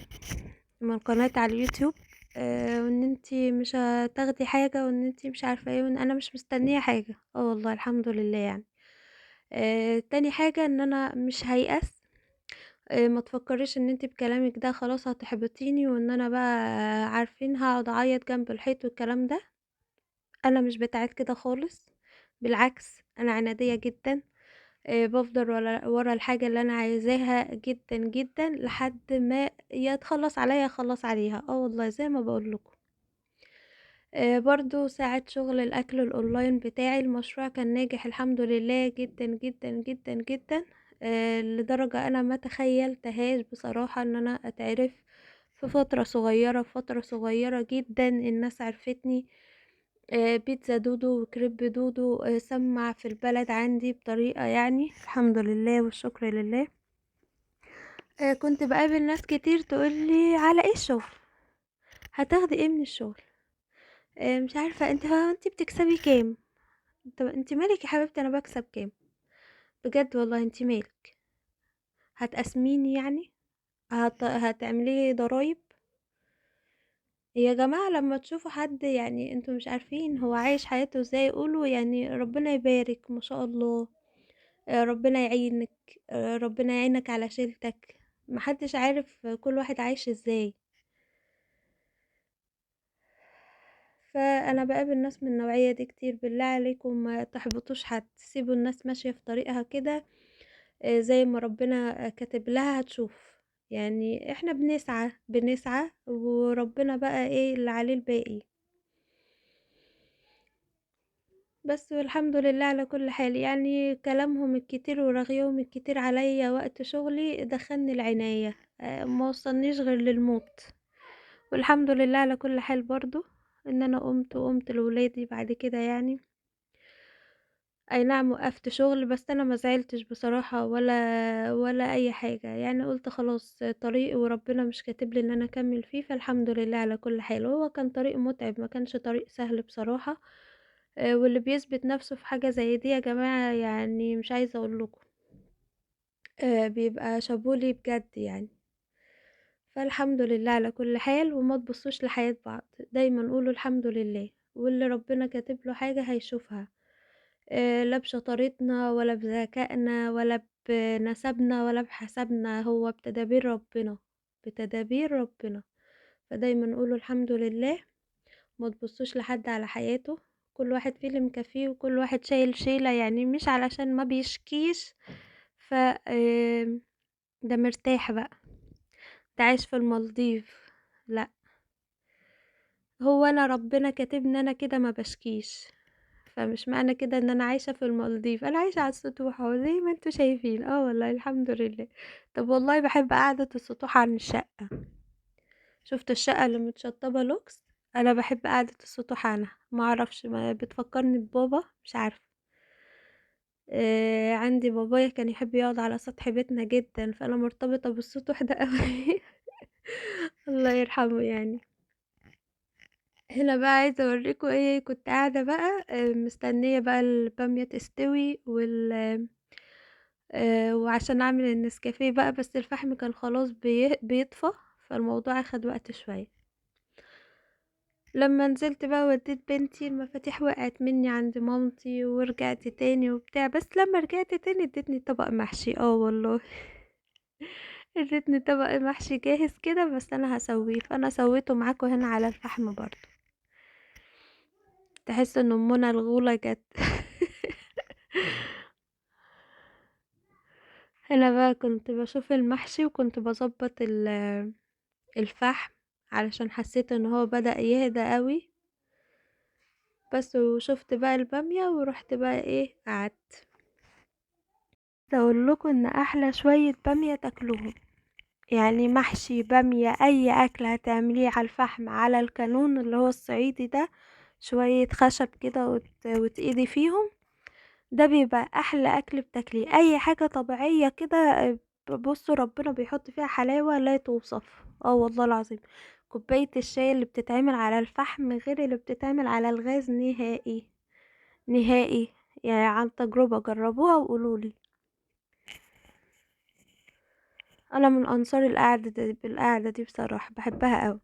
من قناة على اليوتيوب، وان انتي مش هتاخدي حاجة وان انتي مش عارفة ايه وان انا مش مستنية حاجة. والله الحمد لله. تاني حاجة ان انا مش هيأس، ما تفكريش ان انتي بكلامك ده خلاص هتحبطيني وان انا بقى عارفين هقعد اعيط جنب الحيط والكلام ده. انا مش بتاعت كده خالص، بالعكس انا عنادية جدا، بفضل ورا الحاجة اللي انا عايزاها جدا جدا لحد ما يتخلص عليا اخلص عليها. والله زي ما بقول لكم. برضو ساعة شغل الاكل الاونلاين بتاعي المشروع كان ناجح الحمد لله جدا جدا جدا جدا، لدرجة انا ما تخيلتهاش بصراحة ان انا اتعرف في فترة صغيرة، في فترة صغيرة جدا الناس عرفتني. بيتزا دودو وكريب دودو سمع في البلد عندي بطريقة يعني الحمد لله والشكر لله. كنت بقابل ناس كتير تقولي على ايه الشغل، هتاخدي ايه من الشغل، مش عارفة انت بتكسبي كام، انت مالك يا حبيبتي، انا بكسب كام بجد والله، انت مالك، هتقسميني يعني، هتعملي ضرايب يا جماعة. لما تشوفوا حد يعني انتوا مش عارفين هو عايش حياته ازاي، قولوا يعني ربنا يبارك ما شاء الله، ربنا يعينك، ربنا يعينك على شيلتك. محدش عارف كل واحد عايش ازاي. فانا بقابل ناس من النوعية دي كتير، بالله عليكم ما تحبطوش حد، سيبوا الناس ماشية في طريقها كده، زي ما ربنا كاتب لها هتشوف. يعني احنا بنسعى وربنا بقى ايه اللي عليه الباقي بس، والحمد لله على كل حال. يعني كلامهم الكتير ورغيهم الكتير عليا وقت شغلي دخلني العناية، ما وصلنيش غير للموت، والحمد لله على كل حال. برضو ان انا قمت وقمت لولادي بعد كده، يعني اي نعم وقفت شغل، بس انا ما زعلتش بصراحة ولا اي حاجة، يعني قلت خلاص طريق وربنا مش كاتب لي ان انا اكمل فيه، فالحمد لله على كل حال. هو كان طريق متعب، ما كانش طريق سهل بصراحة، واللي بيثبت نفسه في حاجة زي دي يا جماعة يعني مش عايزة اقول لكم، بيبقى شابولي بجد يعني. فالحمد لله على كل حال، وما تبصوش لحياة بعض، دايما قولوا الحمد لله، واللي ربنا كاتب له حاجة هيشوفها، لا بشطارتنا ولا بذكائنا ولا بنسبنا ولا بحسبنا، هو بتدابير ربنا، بتدابير ربنا. فدايما قولوا الحمد لله، ما تبصوش لحد على حياته، كل واحد فيه اللي مكفيه وكل واحد شايل شيلة، يعني مش علشان ما بيشكيش ف ده مرتاح بقى، ده عايش في المالديف، لا هو انا ربنا كاتبني انا كده ما بشكيش، فمش معنى كده ان انا عايشة في المالديف، انا عايشة على السطوح اهو زي ما انتوا شايفين. والله الحمد لله. طب والله بحب قعدة السطوح عن الشقة، شفت الشقة اللي متشطبة لوكس، انا بحب قعدة السطوح عنها، ما اعرفش ما بتفكرني ببابا، مش عارفة. عندي بابايا كان يحب يقعد على سطح بيتنا جدا، فانا مرتبطة بالسطوح ده قوي الله يرحمه. يعني هنا بقى عايزة اوريكم ايه، كنت قاعدة بقى، مستنية بقى البامية تستوي وعشان اعمل النسكافيه بقى، بس الفحم كان خلاص بيطفى، فالموضوع اخد وقت شوية. لما نزلت بقى وديت بنتي، المفاتيح وقعت مني عند مامتي ورجعت تاني وبتاع، بس لما رجعت تاني ادتني طبق محشي، والله ادتني طبق محشي جاهز كده، بس انا هسويه، فانا سويته معاكم هنا على الفحم برضو. تحس ان امنا الغولة جت. هنا بقى كنت بشوف المحشي وكنت بظبط الفحم علشان حسيت ان هو بدأ يهدى قوي بس، وشفت بقى البامية ورحت بقى ايه قعدت. اقول لكم ان احلى شوية بامية تاكلوهم، يعني محشي بامية اي اكل هتعمليه على الفحم على الكانون اللي هو الصعيدي ده، شوية خشب كده وتقيدي فيهم، ده بيبقى احلى اكل بتاكليه. اي حاجة طبيعية كده بصوا ربنا بيحط فيها حلاوة لا توصف. والله العظيم كوباية الشاي اللي بتتعمل على الفحم غير اللي بتتعمل على الغاز نهائي نهائي، يعني عن تجربة جربوها وقولولي. انا من انصار القعدة دي بصراحة بحبها قوي.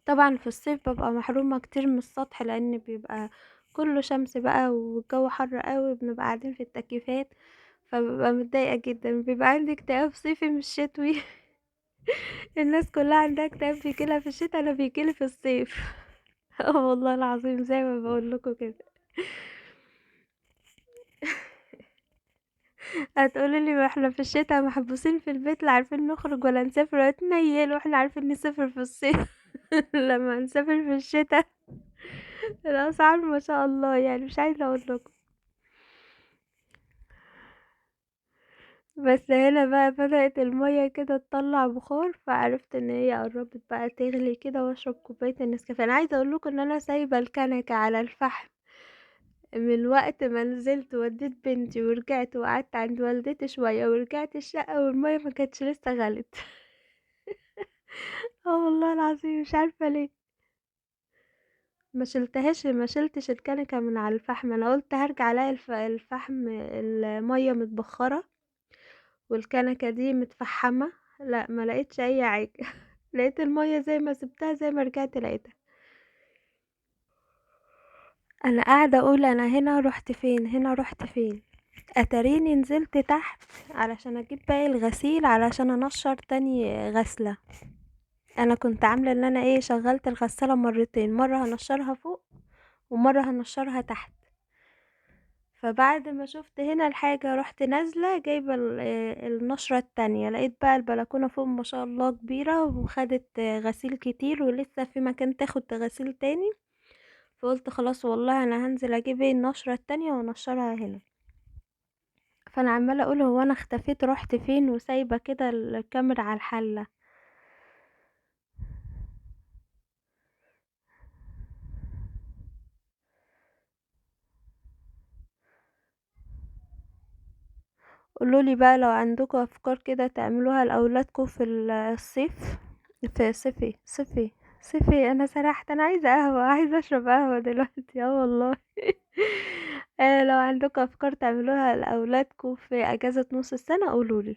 طبعا في الصيف ببقى محرومة كتير من السطح لان بيبقى كله شمس بقى والجو حر قوي، بنبقى قاعدين في التكييفات، فببقى متضايقة جدا، بيبقى عندي اكتئاب صيفي مش شتوي. الناس كلها عندها اكتئاب بيجيلها في الشتاء، انا بيجيلي في الصيف. والله العظيم زي ما بقول لكم كده. هتقولوا لي ما احنا في الشتاء محبوسين في البيت، لا عارفين نخرج ولا نسافر ولا تنيل، واحنا عارفين نسافر في الصيف. لما نسافر في الشتاء الاسعار ما شاء الله، يعني مش عايزه اقول لكم. بس هنا بقى بدأت المية كده تطلع بخار، فعرفت ان هي قربت بقى تغلي كده، واشرب كوباية النسكافيه. انا عايزة اقول لكم ان انا سايبة الكنكة على الفحم من وقت ما نزلت وديت بنتي ورجعت وقعدت عند والدتي شوية ورجعت الشقة، والمية ما كانتش لسه غلت. والله العظيم مش عارفة ليه ما شلتهاش، ما شلتش الكنكة من على الفحم. انا قلت هرجع الاقي الفحم المية متبخرة والكنكة دي متفحمة، لا ما لقيتش اي حاجة. لقيت المية زي ما سبتها، زي ما رجعت لقيتها. انا قاعدة اقول انا هنا رحت فين، هنا رحت فين. اتاريني نزلت تحت علشان اجيب باقي الغسيل علشان انشر تاني غسلة. انا كنت عاملة ان انا شغلت الغسالة مرتين، مرة هنشرها فوق ومرة هنشرها تحت. فبعد ما شفت هنا الحاجة رحت نازلة جايبة النشرة التانية، لقيت بقى البلكونة فوق ما شاء الله كبيرة وخدت غسيل كتير ولسه في مكان تاخد غسيل تاني. فقلت خلاص والله انا هنزل اجيب النشرة التانية وانشرها هنا. فانا عمالة اقول هو انا اختفيت رحت فين وسايبة كده الكاميرا على الحلة. قولولي بقى لو عندكم افكار كده تعملوها لاولادكم في الصيف، في صيفي صيفي صيفي. انا سرحت، انا عايزه قهوه، عايزه اشرب قهوه دلوقتي. والله. لو عندكم افكار تعملوها لاولادكم في اجازه نص السنه قولولي،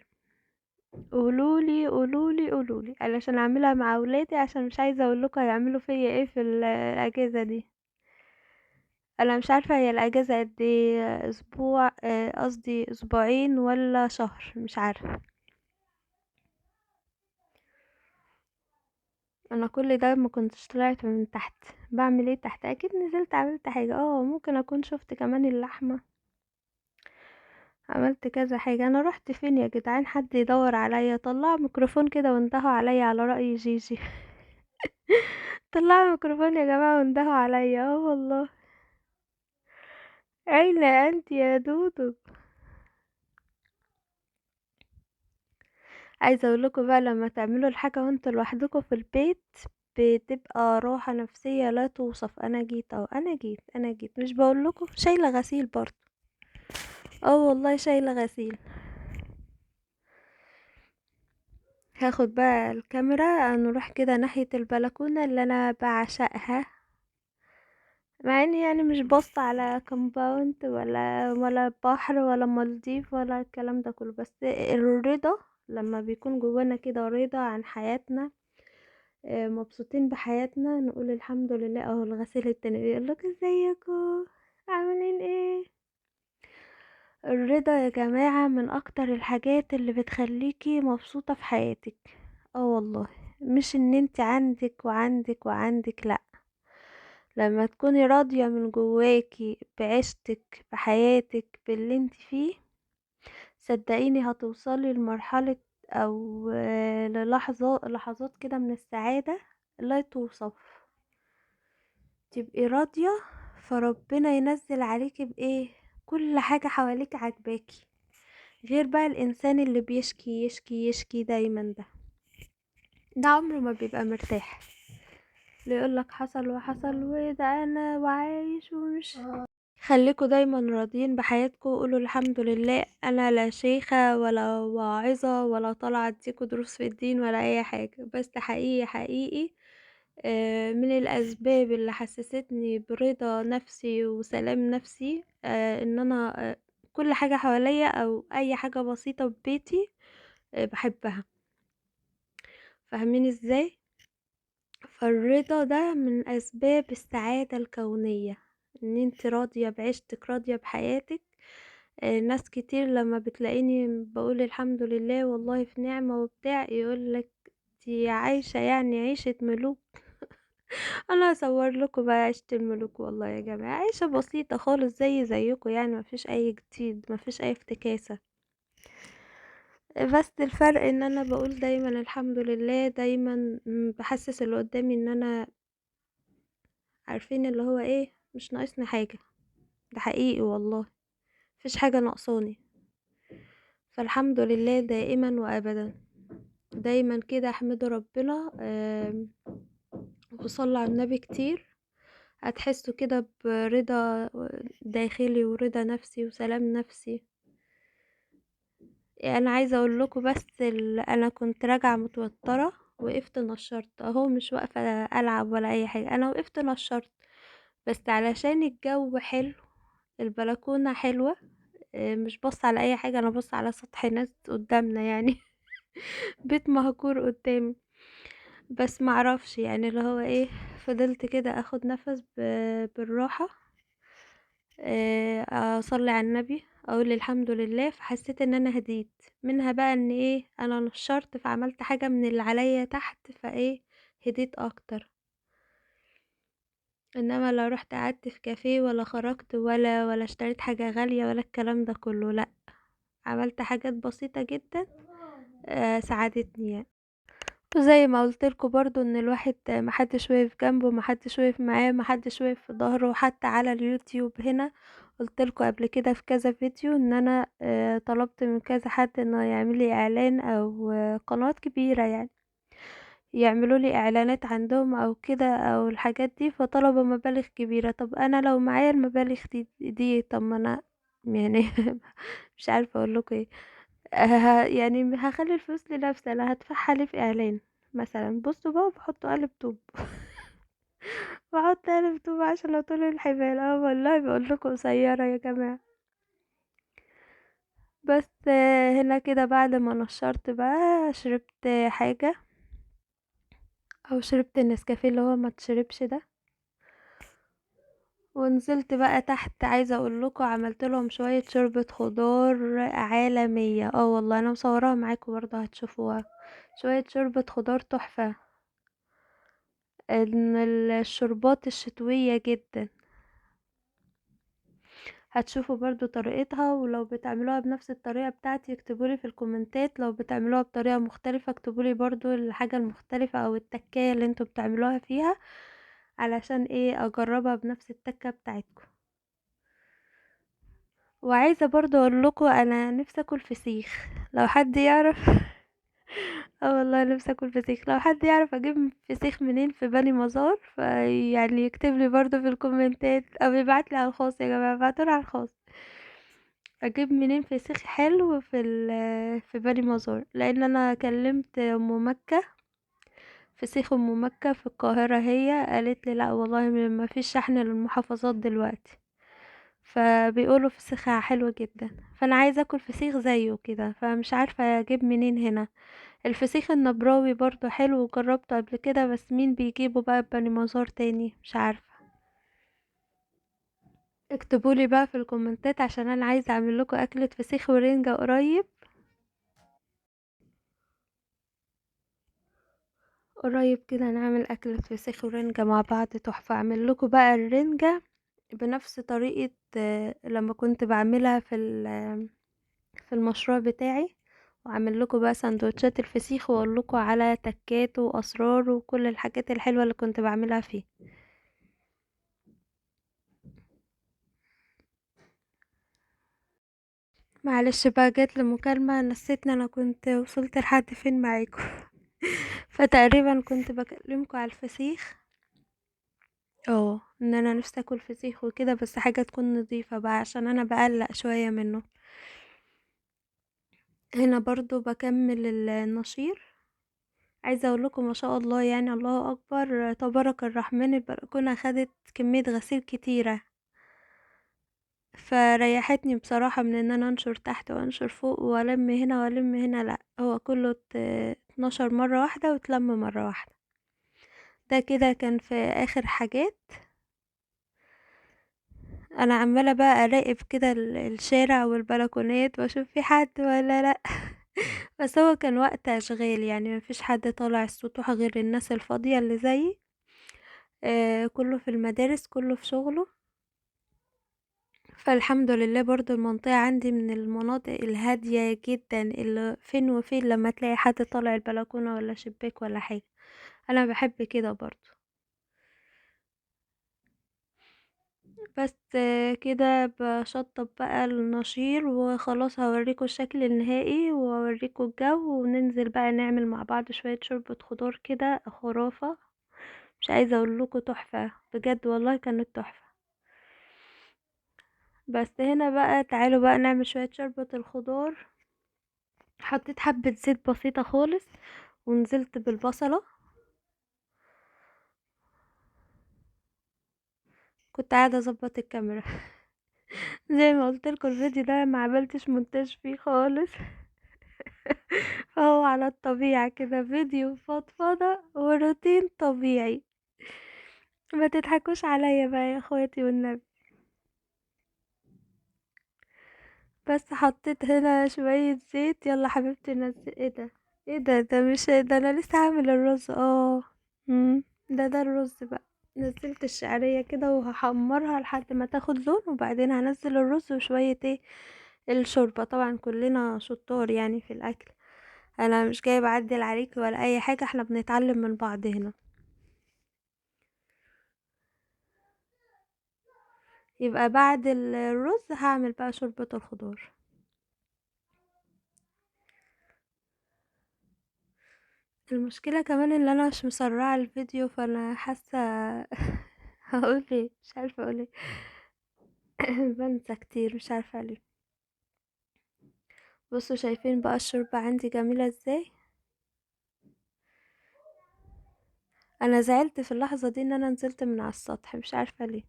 قولولي، قولولي، قولولي، علشان اعملها مع اولادي، عشان مش عايزه اقول لكم هيعملوا فيا ايه في الاجازه دي. انا مش عارفه هي الاجازه قد ايه، اسبوع، قصدي اسبوعين ولا شهر، مش عارفه. انا كل ده ما كنتش طلعت من تحت، بعمل ايه تحت؟ اكيد نزلت عملت حاجه. ممكن اكون شفت كمان اللحمه، عملت كذا حاجه. انا رحت فين يا جدعان؟ حد يدور عليا، طلعوا ميكروفون كده وانتهوا عليا على راي جيجي. طلعوا ميكروفون يا جماعه وانتهوا عليا. والله. اين انت يا دودو؟ عايزه اقول لكم بقى لما تعملوا الحاجه وانتوا لوحدكم في البيت بتبقى راحه نفسيه لا توصف. انا جيت اهو، انا جيت، انا جيت، مش بقول لكم شايله غسيل برضو. والله شايله غسيل. هاخد بقى الكاميرا نروح كده ناحيه البلكونه اللي انا بعشقها، مع اني مش باصه على كومباوند ولا بحر ولا مالديف ولا الكلام ده كله، بس الرضا لما بيكون جوانا كده رضا عن حياتنا، مبسوطين بحياتنا، نقول الحمد لله. اهو الغسيل التاني بيقول لك ازيكم عاملين ايه. الرضا يا جماعة من اكتر الحاجات اللي بتخليكي مبسوطة في حياتك. والله مش ان انت عندك وعندك وعندك، لا، لما تكوني راضية من جواكي بعيشتك بحياتك باللي انت فيه، صدقيني هتوصلي لمرحلة او للحظة، لحظات كده من السعادة لا توصف. تبقي راضية فربنا ينزل عليكي بايه؟ كل حاجة حواليك عاجباكي. غير بقى الانسان اللي بيشكي يشكي يشكي دايما، ده عمره ما بيبقى مرتاح، اللي يقولك حصل وحصل وده انا وعايش ومش. خليكوا دايما راضيين بحياتكم، وقولوا الحمد لله. انا لا شيخة ولا واعظة ولا طالعة اديكوا دروس في الدين ولا اي حاجة، بس حقيقي حقيقي، من الاسباب اللي حسستني برضا نفسي وسلام نفسي، ان انا، كل حاجة حواليا او اي حاجة بسيطة في بيتي، بحبها. فاهمين ازاي؟ فالرضا ده من اسباب السعادة الكونية، ان انت راضية بعيشتك راضية بحياتك. ناس كتير لما بتلاقيني بقول الحمد لله والله في نعمة وبتاع، يقولك دي عايشة عيشة ملوك. انا هصور لكم بقى عيشة الملوك والله يا جماعة، عيشة بسيطة خالص زي زيكم، مفيش اي جديد، مفيش اي افتكاسة، بس الفرق ان انا بقول دايما الحمد لله، دايما بحسس اللي قدامي ان انا عارفين اللي هو ايه، مش ناقصني حاجة، ده حقيقي والله مفيش حاجة ناقصاني. فالحمد لله دائما وابدا، دايما كده احمدوا ربنا، وصلوا على النبي كتير، هتحسوا كده برضا داخلي ورضا نفسي وسلام نفسي. انا عايزه اقول لكم بس انا كنت راجعه متوترة، وقفت نشرت اهو، مش واقفة العب ولا اي حاجة، انا وقفت نشرت بس علشان الجو حلو، البلكونه حلوة، مش بص على اي حاجة، انا بص على سطح ناس قدامنا يعني بيت مهجور قدامي، بس معرفش يعني اللي هو ايه، فضلت كده اخد نفس بالراحة، اصلي على النبي، اقول الحمد لله. فحسيت ان انا هديت منها بقى، ان ايه انا نشرت فعملت حاجة من اللي عليا تحت، فايه هديت اكتر. انما لو رحت قعدت في كافيه ولا خرجت ولا اشتريت حاجة غالية ولا الكلام ده كله، لا عملت حاجات بسيطة جدا، ساعدتني يعني. وزي ما قلت لكم برضو ان الواحد محدش واقف جنبه، محدش واقف معاه، محدش واقف في ظهره. حتى على اليوتيوب هنا قلت لكم قبل كده في كذا فيديو ان انا طلبت من كذا حد انه يعمل لي اعلان او قنوات كبيرة يعني يعملوا لي اعلانات عندهم او كده او الحاجات دي، فطلبوا مبالغ كبيرة. طب انا لو معايا المبالغ دي طب ما انا يعني مش عارفة اقول لكم ايه، يعني هخلي الفلوس لنفسي، انا هدفعها ليه في اعلان مثلا؟ بصوا بقى بحط قالب طوب بحط قالب طوب عشان اطول الحبال. والله بقول لكم قصيرة يا جماعة. بس هنا كده بعد ما نشرت بقى شربت حاجة او شربت النسكافيه اللي هو ما تشربش ده، ونزلت بقى تحت. عايزه اقول لكم عملت لهم شوية شوربة خضار عالمية، والله انا مصوراها معاكم برضه هتشوفوها. شوية شوربة خضار تحفة، ان الشربات الشتوية جدا، هتشوفوا برضو طريقتها. ولو بتعملوها بنفس الطريقة بتاعتي اكتبولي في الكومنتات، لو بتعملوها بطريقة مختلفة اكتبولي برضو الحاجة المختلفة او التكاية اللي انتوا بتعملوها فيها، علشان ايه اجربها بنفس التكة بتاعتكم. وعايزة برضو اقول لكم انا نفسي اكل فسيخ، لو حد يعرف والله نفسي اكل فسيخ، لو حد يعرف اجيب فسيخ منين في بني مزار فيعني يكتب لي برضو في الكومنتات او يبعت لي على الخاص. يا جماعة ابعتولي على الخاص اجيب منين فسيخ حلو في بني مزار، لان انا كلمت ام مكة، فسيخ ام مكة في القاهرة، هي قالت لي لا والله ما فيش شحن للمحافظات دلوقتي، فبيقولوا فسيخها حلو جدا، فانا عايزه اكل فسيخ زيه كده، فمش عارفه اجيب منين هنا. الفسيخ النبراوي برضو حلو وجربته قبل كده، بس مين بيجيبه بقى بني مزار تاني مش عارفه. اكتبولي بقى في الكومنتات عشان انا عايزه اعمل لكم اكله فسيخ ورنجة قريب. قريب كده نعمل اكله فسيخ ورنجة مع بعض تحفة. اعمل لكم بقى الرنجة بنفس طريقه لما كنت بعملها في المشروع بتاعي، واعمل لكم بقى سندوتشات الفسيخ واقول لكم على تكاته واسراره وكل الحاجات الحلوة اللي كنت بعملها فيه. معلش بقى جات لي مكالمة نسيتني انا كنت وصلت لحد فين معاكم فتقريبا كنت بكلمكم على الفسيخ، ان انا نفسي اكل فسيخ وكده، بس حاجة تكون نظيفة بقى عشان انا بقلق شوية منه. هنا برضو بكمل النشير. عايزه اقول لكم ما شاء الله يعني الله اكبر تبارك الرحمن، البلكونه خدت كمية غسيل كتيرة، فريحتني بصراحة من ان انا انشر تحت وانشر فوق والم هنا والم هنا، لا هو كله اتنشر مرة واحدة واتلم مرة واحدة. ده كده كان في اخر حاجات. انا عماله بقى اراقب كده الشارع والبلكونات واشوف في حد ولا لا بس هو كان وقت اشغال يعني مفيش حد طالع السطوح غير الناس الفاضيه اللي زيي، كله في المدارس كله في شغله. فالحمد لله برضو المنطقة عندي من المناطق الهادية جدا اللي فين وفين لما تلاقي حد طالع البلكونة ولا شباك ولا حاجة. انا بحب كده برضو. بس كده بشطب بقى النشير وخلاص. هوريكم الشكل النهائي وأوريكم الجو، وننزل بقى نعمل مع بعض شوية شوربة خضار كده خرافة، مش عايزة اقول لكم تحفة بجد والله، كانت تحفة. بس هنا بقى تعالوا بقى نعمل شوية شوربة الخضار. حطيت حبة زيت بسيطة خالص ونزلت بالبصلة. كنت قاعدة اظبط الكاميرا زي ما قلت لكم الفيديو ده ما عملتش مونتاج فيه خالص فهو على الطبيعة كده، فيديو فضفضة وروتين طبيعي. ما تضحكوش عليا بقى يا اخواتي والنبي. بس حطيت هنا شوية زيت. يلا حبيبتي نزل. ايه ده؟ ايه ده؟ ده مش ده، انا لسه هعمل الرز. ده الرز بقى. نزلت الشعرية كده وهحمرها لحد ما تاخد لون، وبعدين هنزل الرز وشوية ايه الشوربة. طبعا كلنا شطار يعني في الاكل، انا مش جاية بعدل عليك ولا اي حاجة، احنا بنتعلم من بعض هنا. يبقى بعد الرز هعمل بقى شوربة الخضار. المشكلة كمان ان انا مش مسرعة الفيديو، فانا حاسة هقول ايه، مش عارفة اقول ايه بنسى كتير مش عارفة ليه. بصوا شايفين بقى الشوربة عندي جميلة ازاي. انا زعلت في اللحظة دي ان انا نزلت من على السطح، مش عارفة ليه،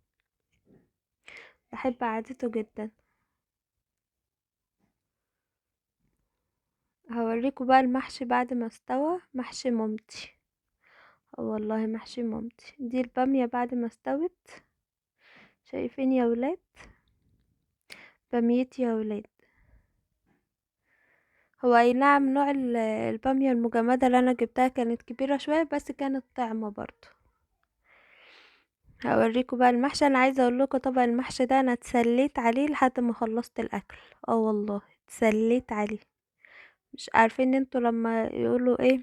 بحب عادته جدا. هوريكم بقى المحشي بعد ما استوى، محشي مامتي. والله محشي مامتي. دي البامية بعد ما استوت، شايفين يا ولاد باميتي يا ولاد. هو اي نعم نوع البامية المجمدة اللي انا جبتها كانت كبيرة شوية، بس كانت طعمة برضو. هوريكم بقى المحشي. انا عايزة اقول لكم طبعا المحشي ده انا اتسليت عليه لحد ما خلصت الاكل. والله اتسليت عليه. مش عارفين انتوا لما يقولوا ايه،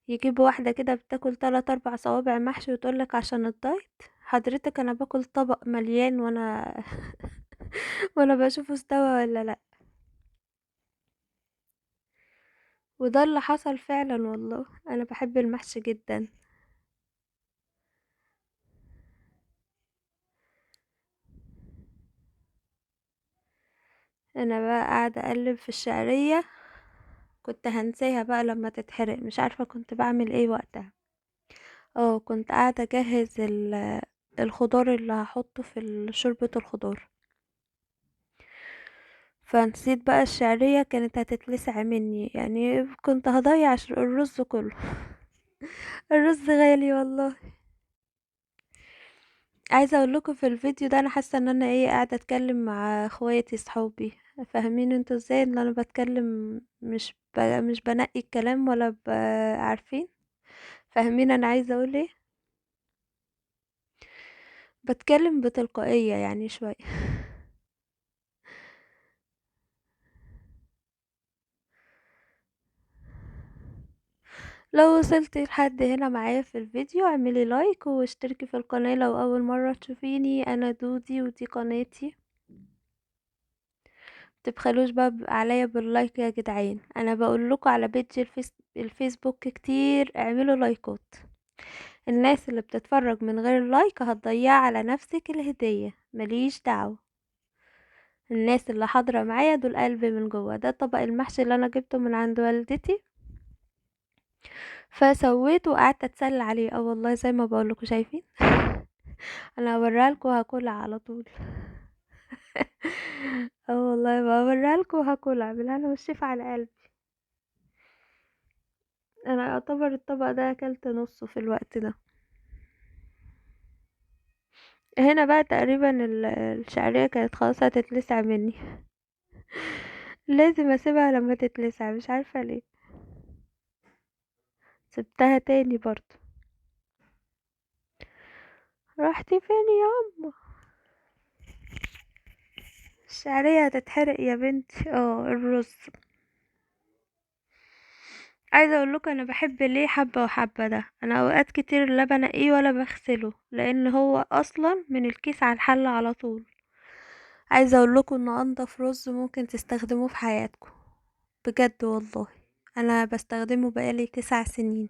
يجيبوا واحدة كده بتاكل 3-4 صوابع محشي وتقولك عشان الدايت. حضرتك انا باكل طبق مليان وانا بشوفه استوى ولا لا. وده اللي حصل فعلا والله. انا بحب المحشي جدا. انا بقى قاعدة اقلب في الشعرية، كنت هنساها بقى لما تتحرق، مش عارفة كنت بعمل ايه وقتها. كنت قاعدة اجهز الخضار اللي هحطه في شوربة الخضار، فنسيت بقى الشعرية كانت هتتلسع مني، يعني كنت هضيع الرز كله. الرز غالي والله. عايزة اقول لكم في الفيديو ده انا حاسة ان انا قاعدة اتكلم مع اخواتي صحابي، فاهمين انتوا ازاي ان انا بتكلم، مش بنقي الكلام ولا عارفين، فاهمين انا عايزة اقول ايه، بتكلم بتلقائية يعني شوية. لو وصلتي لحد هنا معايا في الفيديو اعملي لايك واشتركي في القناة لو اول مرة تشوفيني. انا دودي ودي قناتي، متبخلوش بقى عليا باللايك يا جدعان. انا بقول لكم على بيج الفيسبوك كتير اعملوا لايكات. الناس اللي بتتفرج من غير لايك هتضيع على نفسك الهدية، ماليش دعوة. الناس اللي حاضرة معايا دول قلبي من جوه. ده طبق المحشي اللي انا جبته من عند والدتي، فسويته وقعدت اتسلى عليه. والله زي ما بقول لكم شايفين انا هوريها لكم وهاكلها على طول. والله بوريها لكم وهاكلها بالهنا والشفا على قلبي. انا اعتبر الطبق ده اكلت نصه في الوقت ده. هنا بقى تقريبا الشعرية كانت خلاص هتتلسع مني، لازم اسيبها لما تتلسع مش عارفة ليه، سبتها تاني برضو. رحتي فين يا أمه؟ الشعرية هتتحرق يا بنتي. الرز عايزه اقول لكم انا بحب ليه حبه وحبه ده، انا اوقات كتير لا بنقيه ولا بغسله، لان هو اصلا من الكيس على الحلة على طول. عايزه اقول لكم ان انضف رز ممكن تستخدموه في حياتكم بجد والله. انا بستخدمه بقالي 9 سنين،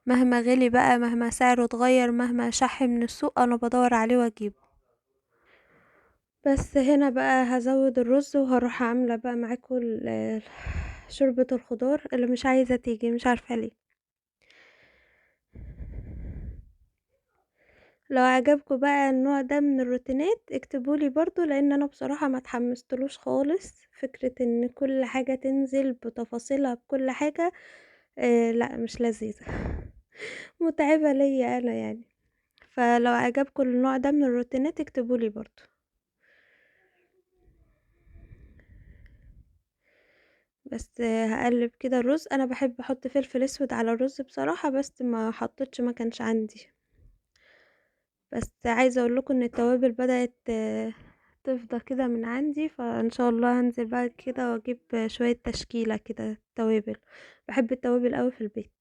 مهما غلي بقى، مهما سعره اتغير، مهما شح من السوق، انا بدور عليه واجيبه. بس هنا بقى هزود الرز وهروح عامله بقى معاكم شوربة الخضار اللي مش عايزه تيجي، مش عارفه ليه. لو عجبكم بقى النوع ده من الروتينات اكتبولي برضو، لان انا بصراحة ما اتحمستلوش خالص فكرة ان كل حاجة تنزل بتفاصيلها بكل حاجة. لا مش لذيذة متعبة ليا انا يعني. فلو عجبكم النوع ده من الروتينات اكتبولي برضو. بس هقلب كده الرز. انا بحب احط فلفل اسود على الرز بصراحة، بس ما حطيتش، ما كانش عندي. بس عايزه اقول لكم ان التوابل بدات تفضى كده من عندي، فان شاء الله هنزل بعد كده واجيب شوية تشكيله كده توابل. بحب التوابل قوي في البيت.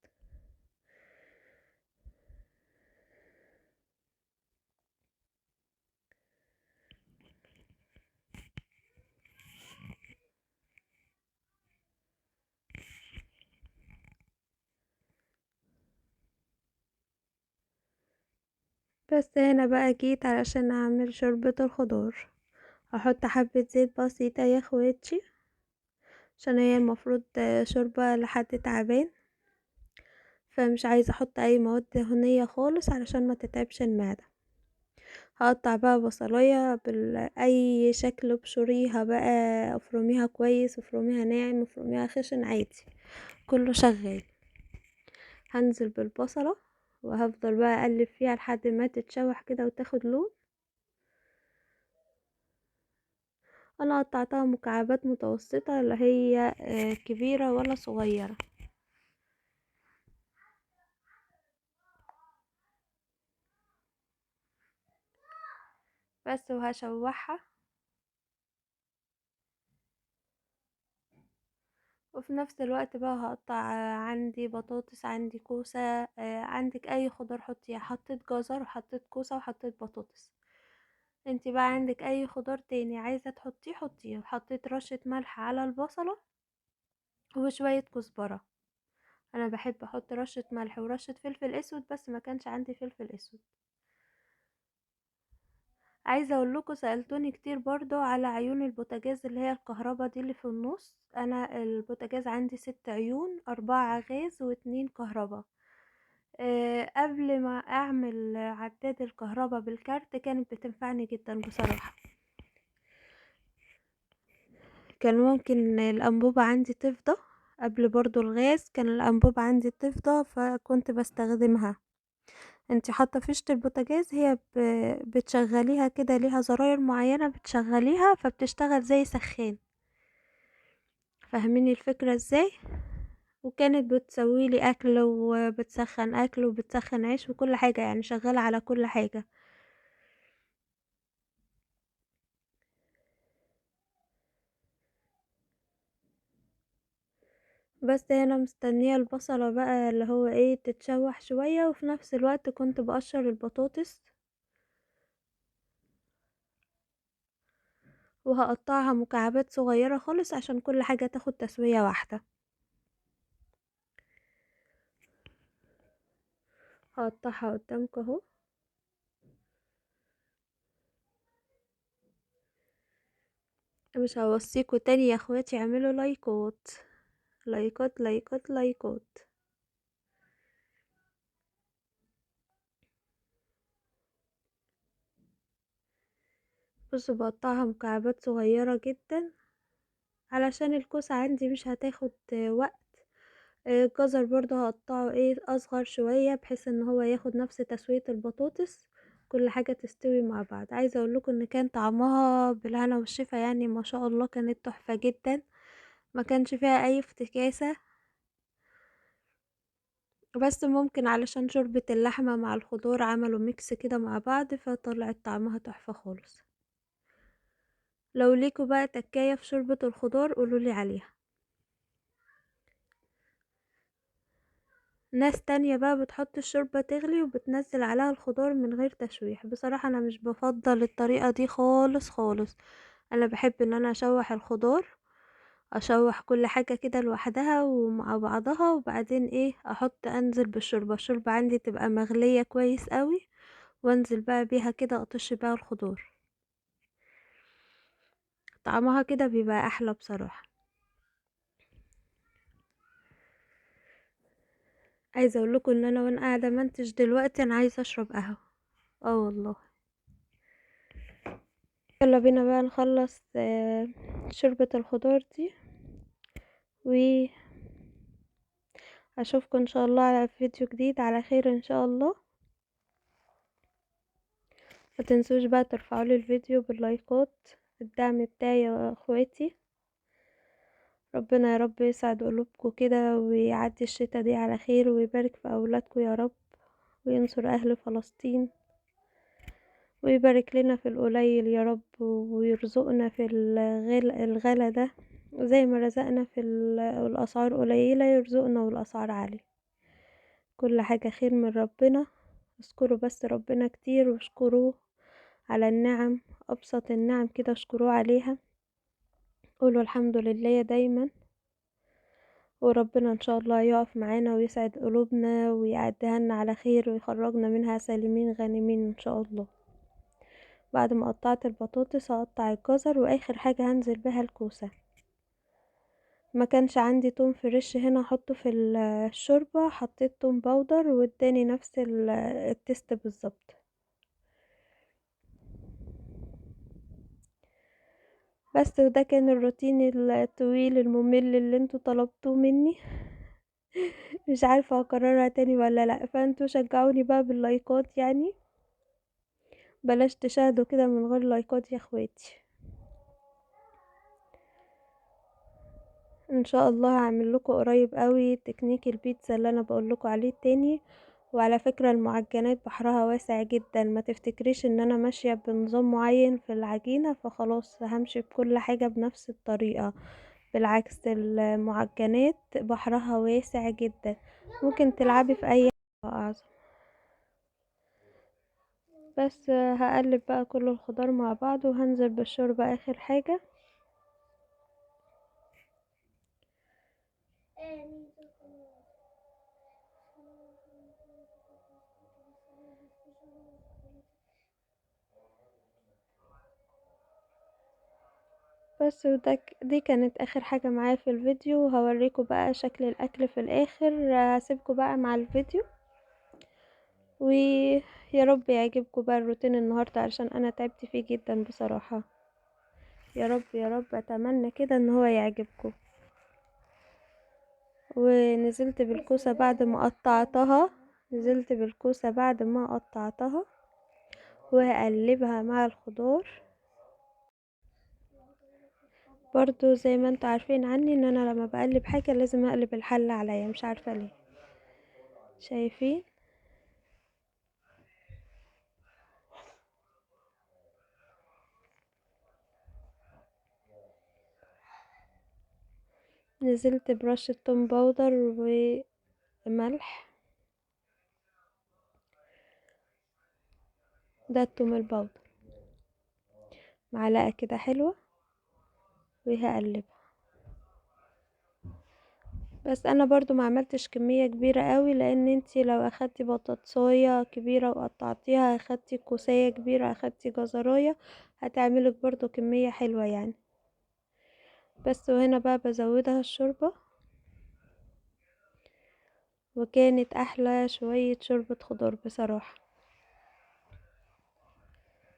بس هنا بقى جيت علشان اعمل شوربة الخضار. هحط حبة زيت بسيطة يا اخواتي، عشان هي المفروض شوربة لحد تعبان، فمش عايزة احط اي مواد دهنية خالص علشان ما تتعبش المعدة. هقطع بقى بصلاية باي شكل، ابشريها بقى، افرميها كويس، افرميها ناعم، افرميها خشن، عادي كله شغال. هنزل بالبصلة وهفضل بقى اقلب فيها لحد ما تتشوح كده وتاخد لون. انا قطعتها مكعبات متوسطة، لا هي كبيرة ولا صغيرة. بس وهشوحها، وفي نفس الوقت بقى هقطع عندي بطاطس، عندي كوسة، عندك اي خضار حطيها. حطيت جزر وحطيت كوسة وحطيت بطاطس. انتي بقى عندك اي خضار تاني عايزة تحطيه حطيه. وحطيت رشة ملح على البصلة وشوية كزبرة. انا بحب احط رشة ملح ورشة فلفل اسود، بس ما كانش عندي فلفل اسود. عايزة اقول لكم سألتوني كتير برضو على عيون البوتاجاز اللي هي الكهرباء دي اللي في النص. انا البوتاجاز عندي 6 عيون، 4 غاز و2 كهرباء. قبل ما اعمل عداد الكهرباء بالكارت كانت بتنفعني جدا بصراحة. كان ممكن الانبوبة عندي تفضى قبل برضو الغاز، كان الانبوبة عندي تفضى فكنت بستخدمها. انت حاطه فيشه البوتاجاز هي بتشغليها كده، ليها زراير معينة بتشغليها فبتشتغل زي سخان، فاهميني الفكرة ازاي؟ وكانت بتسوي لي اكل وبتسخن اكل وبتسخن عيش وكل حاجة، يعني شغالة على كل حاجة. بس هنا مستنية البصلة بقى اللي هو ايه تتشوح شوية، وفي نفس الوقت كنت بقشر البطاطس وهقطعها مكعبات صغيرة خالص عشان كل حاجة تاخد تسوية واحدة. هقطعها قدامكم اهو. مش هوصيكوا تاني يا اخواتي، اعملوا لايكات لايكات لايكات لايكات. بصوا بقطعها مكعبات صغيرة جدا علشان الكوسة عندي مش هتاخد وقت. الجزر برضه هقطعه اصغر شوية بحيث ان هو ياخد نفس تسوية البطاطس، كل حاجة تستوي مع بعض. عايزة اقول لكم ان كان طعمها بالهنا والشفا، يعني ما شاء الله كانت تحفة جدا، ما كانش فيها اي افتكاسة. بس ممكن علشان شوربة اللحمة مع الخضار عملوا mix كده مع بعض فطلعت طعمها تحفة خالص. لو ليكوا بقى تكاية في شوربة الخضار قولولي عليها. ناس تانية بقى بتحط الشوربة تغلي وبتنزل عليها الخضار من غير تشويح. بصراحة انا مش بفضل الطريقة دي خالص خالص. انا بحب ان انا اشوح الخضار، اشوح كل حاجة كده لوحدها ومع بعضها، وبعدين احط انزل بالشوربة. الشوربة عندي تبقى مغلية كويس قوي، وانزل بقى بيها كده اطش بيها الخضار، طعمها كده بيبقى احلى بصراحة. عايزة اقول لكم ان انا وانا قاعدة منتج دلوقتي انا عايزة اشرب قهوة، والله. يلا بينا بقى نخلص شوربة الخضار دي، و اشوفكم ان شاء الله على فيديو جديد على خير ان شاء الله. ما تنسوش بقى ترفعوا لي الفيديو باللايكات، الدعم بتاعي يا اخواتي. ربنا يا رب يسعد قلوبكم كده ويعدي الشتا دي على خير، ويبارك في اولادكم يا رب، وينصر اهل فلسطين، ويبارك لنا في القليل يا رب، ويرزقنا في الغلا ده زي ما رزقنا في الاسعار قليلة يرزقنا والاسعار عالية. كل حاجة خير من ربنا. اذكروا بس ربنا كتير واشكروه على النعم، ابسط النعم كده اشكروه عليها، قولوا الحمد لله دايما، وربنا ان شاء الله يقف معانا ويسعد قلوبنا ويعديها لنا على خير ويخرجنا منها سالمين غانمين ان شاء الله. بعد ما قطعت البطاطس هقطع الجزر، واخر حاجة هنزل بها الكوسة. ما كانش عندي توم fresh هنا احطه في الشوربة، حطيت توم powder واداني نفس ال taste بالظبط. بس وده كان الروتين الطويل الممل اللي انتوا طلبتوه مني، مش عارفة اكررها تاني ولا لا، فانتوا شجعوني بقى باللايكات، بلاش تشاهدوا كده من غير لايكات يا اخواتي. ان شاء الله هعمل لكم قريب قوي تكنيك البيتزا اللي انا بقول لكم عليه تاني. وعلى فكرة المعجنات بحرها واسع جدا، ما تفتكريش ان انا ماشية بنظام معين في العجينة فخلاص همشي بكل حاجة بنفس الطريقة، بالعكس المعجنات بحرها واسع جدا، ممكن تلعبي في اي اعظم. بس هقلب بقى كل الخضار مع بعض وهنزل بالشوربة اخر حاجة. بس وده دي كانت اخر حاجة معايا في الفيديو، وهوريكم بقى شكل الاكل في الاخر. هسيبكم بقى مع الفيديو، ويا رب يعجبكم بقى الروتين النهاردة علشان انا تعبت فيه جدا بصراحة. يا رب يا رب اتمنى كده ان هو يعجبكم. ونزلت بالكوسة بعد ما قطعتها، نزلت بالكوسة بعد ما قطعتها وهقلبها مع الخضار. برضو زي ما انتوا عارفين عني ان انا لما بقلب حاجة لازم اقلب الحلة عليا، مش عارفة ليه. شايفين؟ نزلت برشة توم powder وملح، ده التوم ال powder، معلقة كده حلوة، وهقلبها. بس انا برضو ما عملتش كمية كبيرة قوي، لان انتي لو اخدتي بطاطساية كبيرة وقطعتيها، اخدتي كوساية كبيرة، اخدتي جزراية، هتعملك برضو كمية حلوة. بس وهنا بقى بزودها الشوربة، وكانت احلى شوية شوربة خضار بصراحة.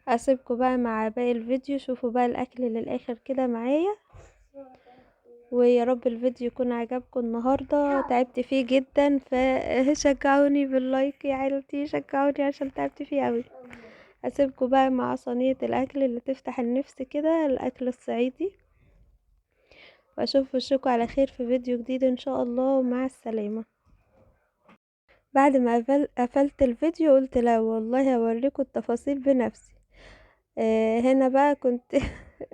اسيبكم بقى مع باقي الفيديو، شوفوا بقى الاكل للاخر كده معايا، ويا رب الفيديو يكون عجبكم النهارده. تعبت فيه جدا، فشجعوني باللايك يا عيلتي، شجعوني عشان تعبت فيه قوي. اسيبكم بقى مع صينية الاكل اللي تفتح النفس كده، الاكل الصعيدي، واشوف وشكم على خير في فيديو جديد ان شاء الله، ومع السلامة. بعد ما قفلت الفيديو قلت لا والله هوريكم التفاصيل بنفسي. هنا بقى كنت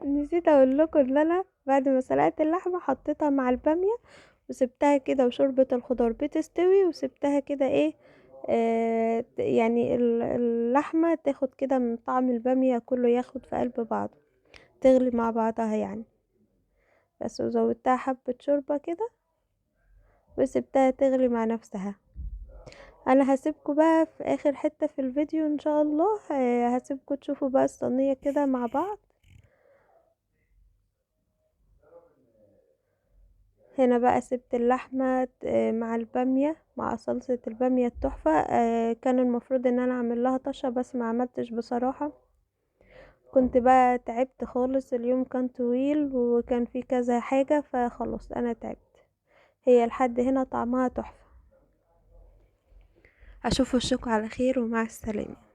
نسيت اقول لكم ان انا بعد ما سلقت اللحمه حطيتها مع الباميه وسبتها كده وشوربة الخضار بتستوي، وسبتها كده ايه يعني اللحمة تاخد كده من طعم البامية، كله ياخد في قلب بعضه، تغلي مع بعضها يعني بس. وزودتها حبة شوربة كده وسبتها تغلي مع نفسها. انا هسيبكم بقى في اخر حتة في الفيديو ان شاء الله، هسيبكم تشوفوا بقى الصينية كده مع بعض. هنا بقى سبت اللحمة مع البامية مع صلصة البامية التحفة. كان المفروض ان انا اعمل لها طشة بس ما عملتش بصراحة، كنت بقى تعبت خالص، اليوم كان طويل وكان في كذا حاجة، فخلاص انا تعبت. هي لحد هنا طعمها تحفة. اشوف وشكم على خير ومع السلامة.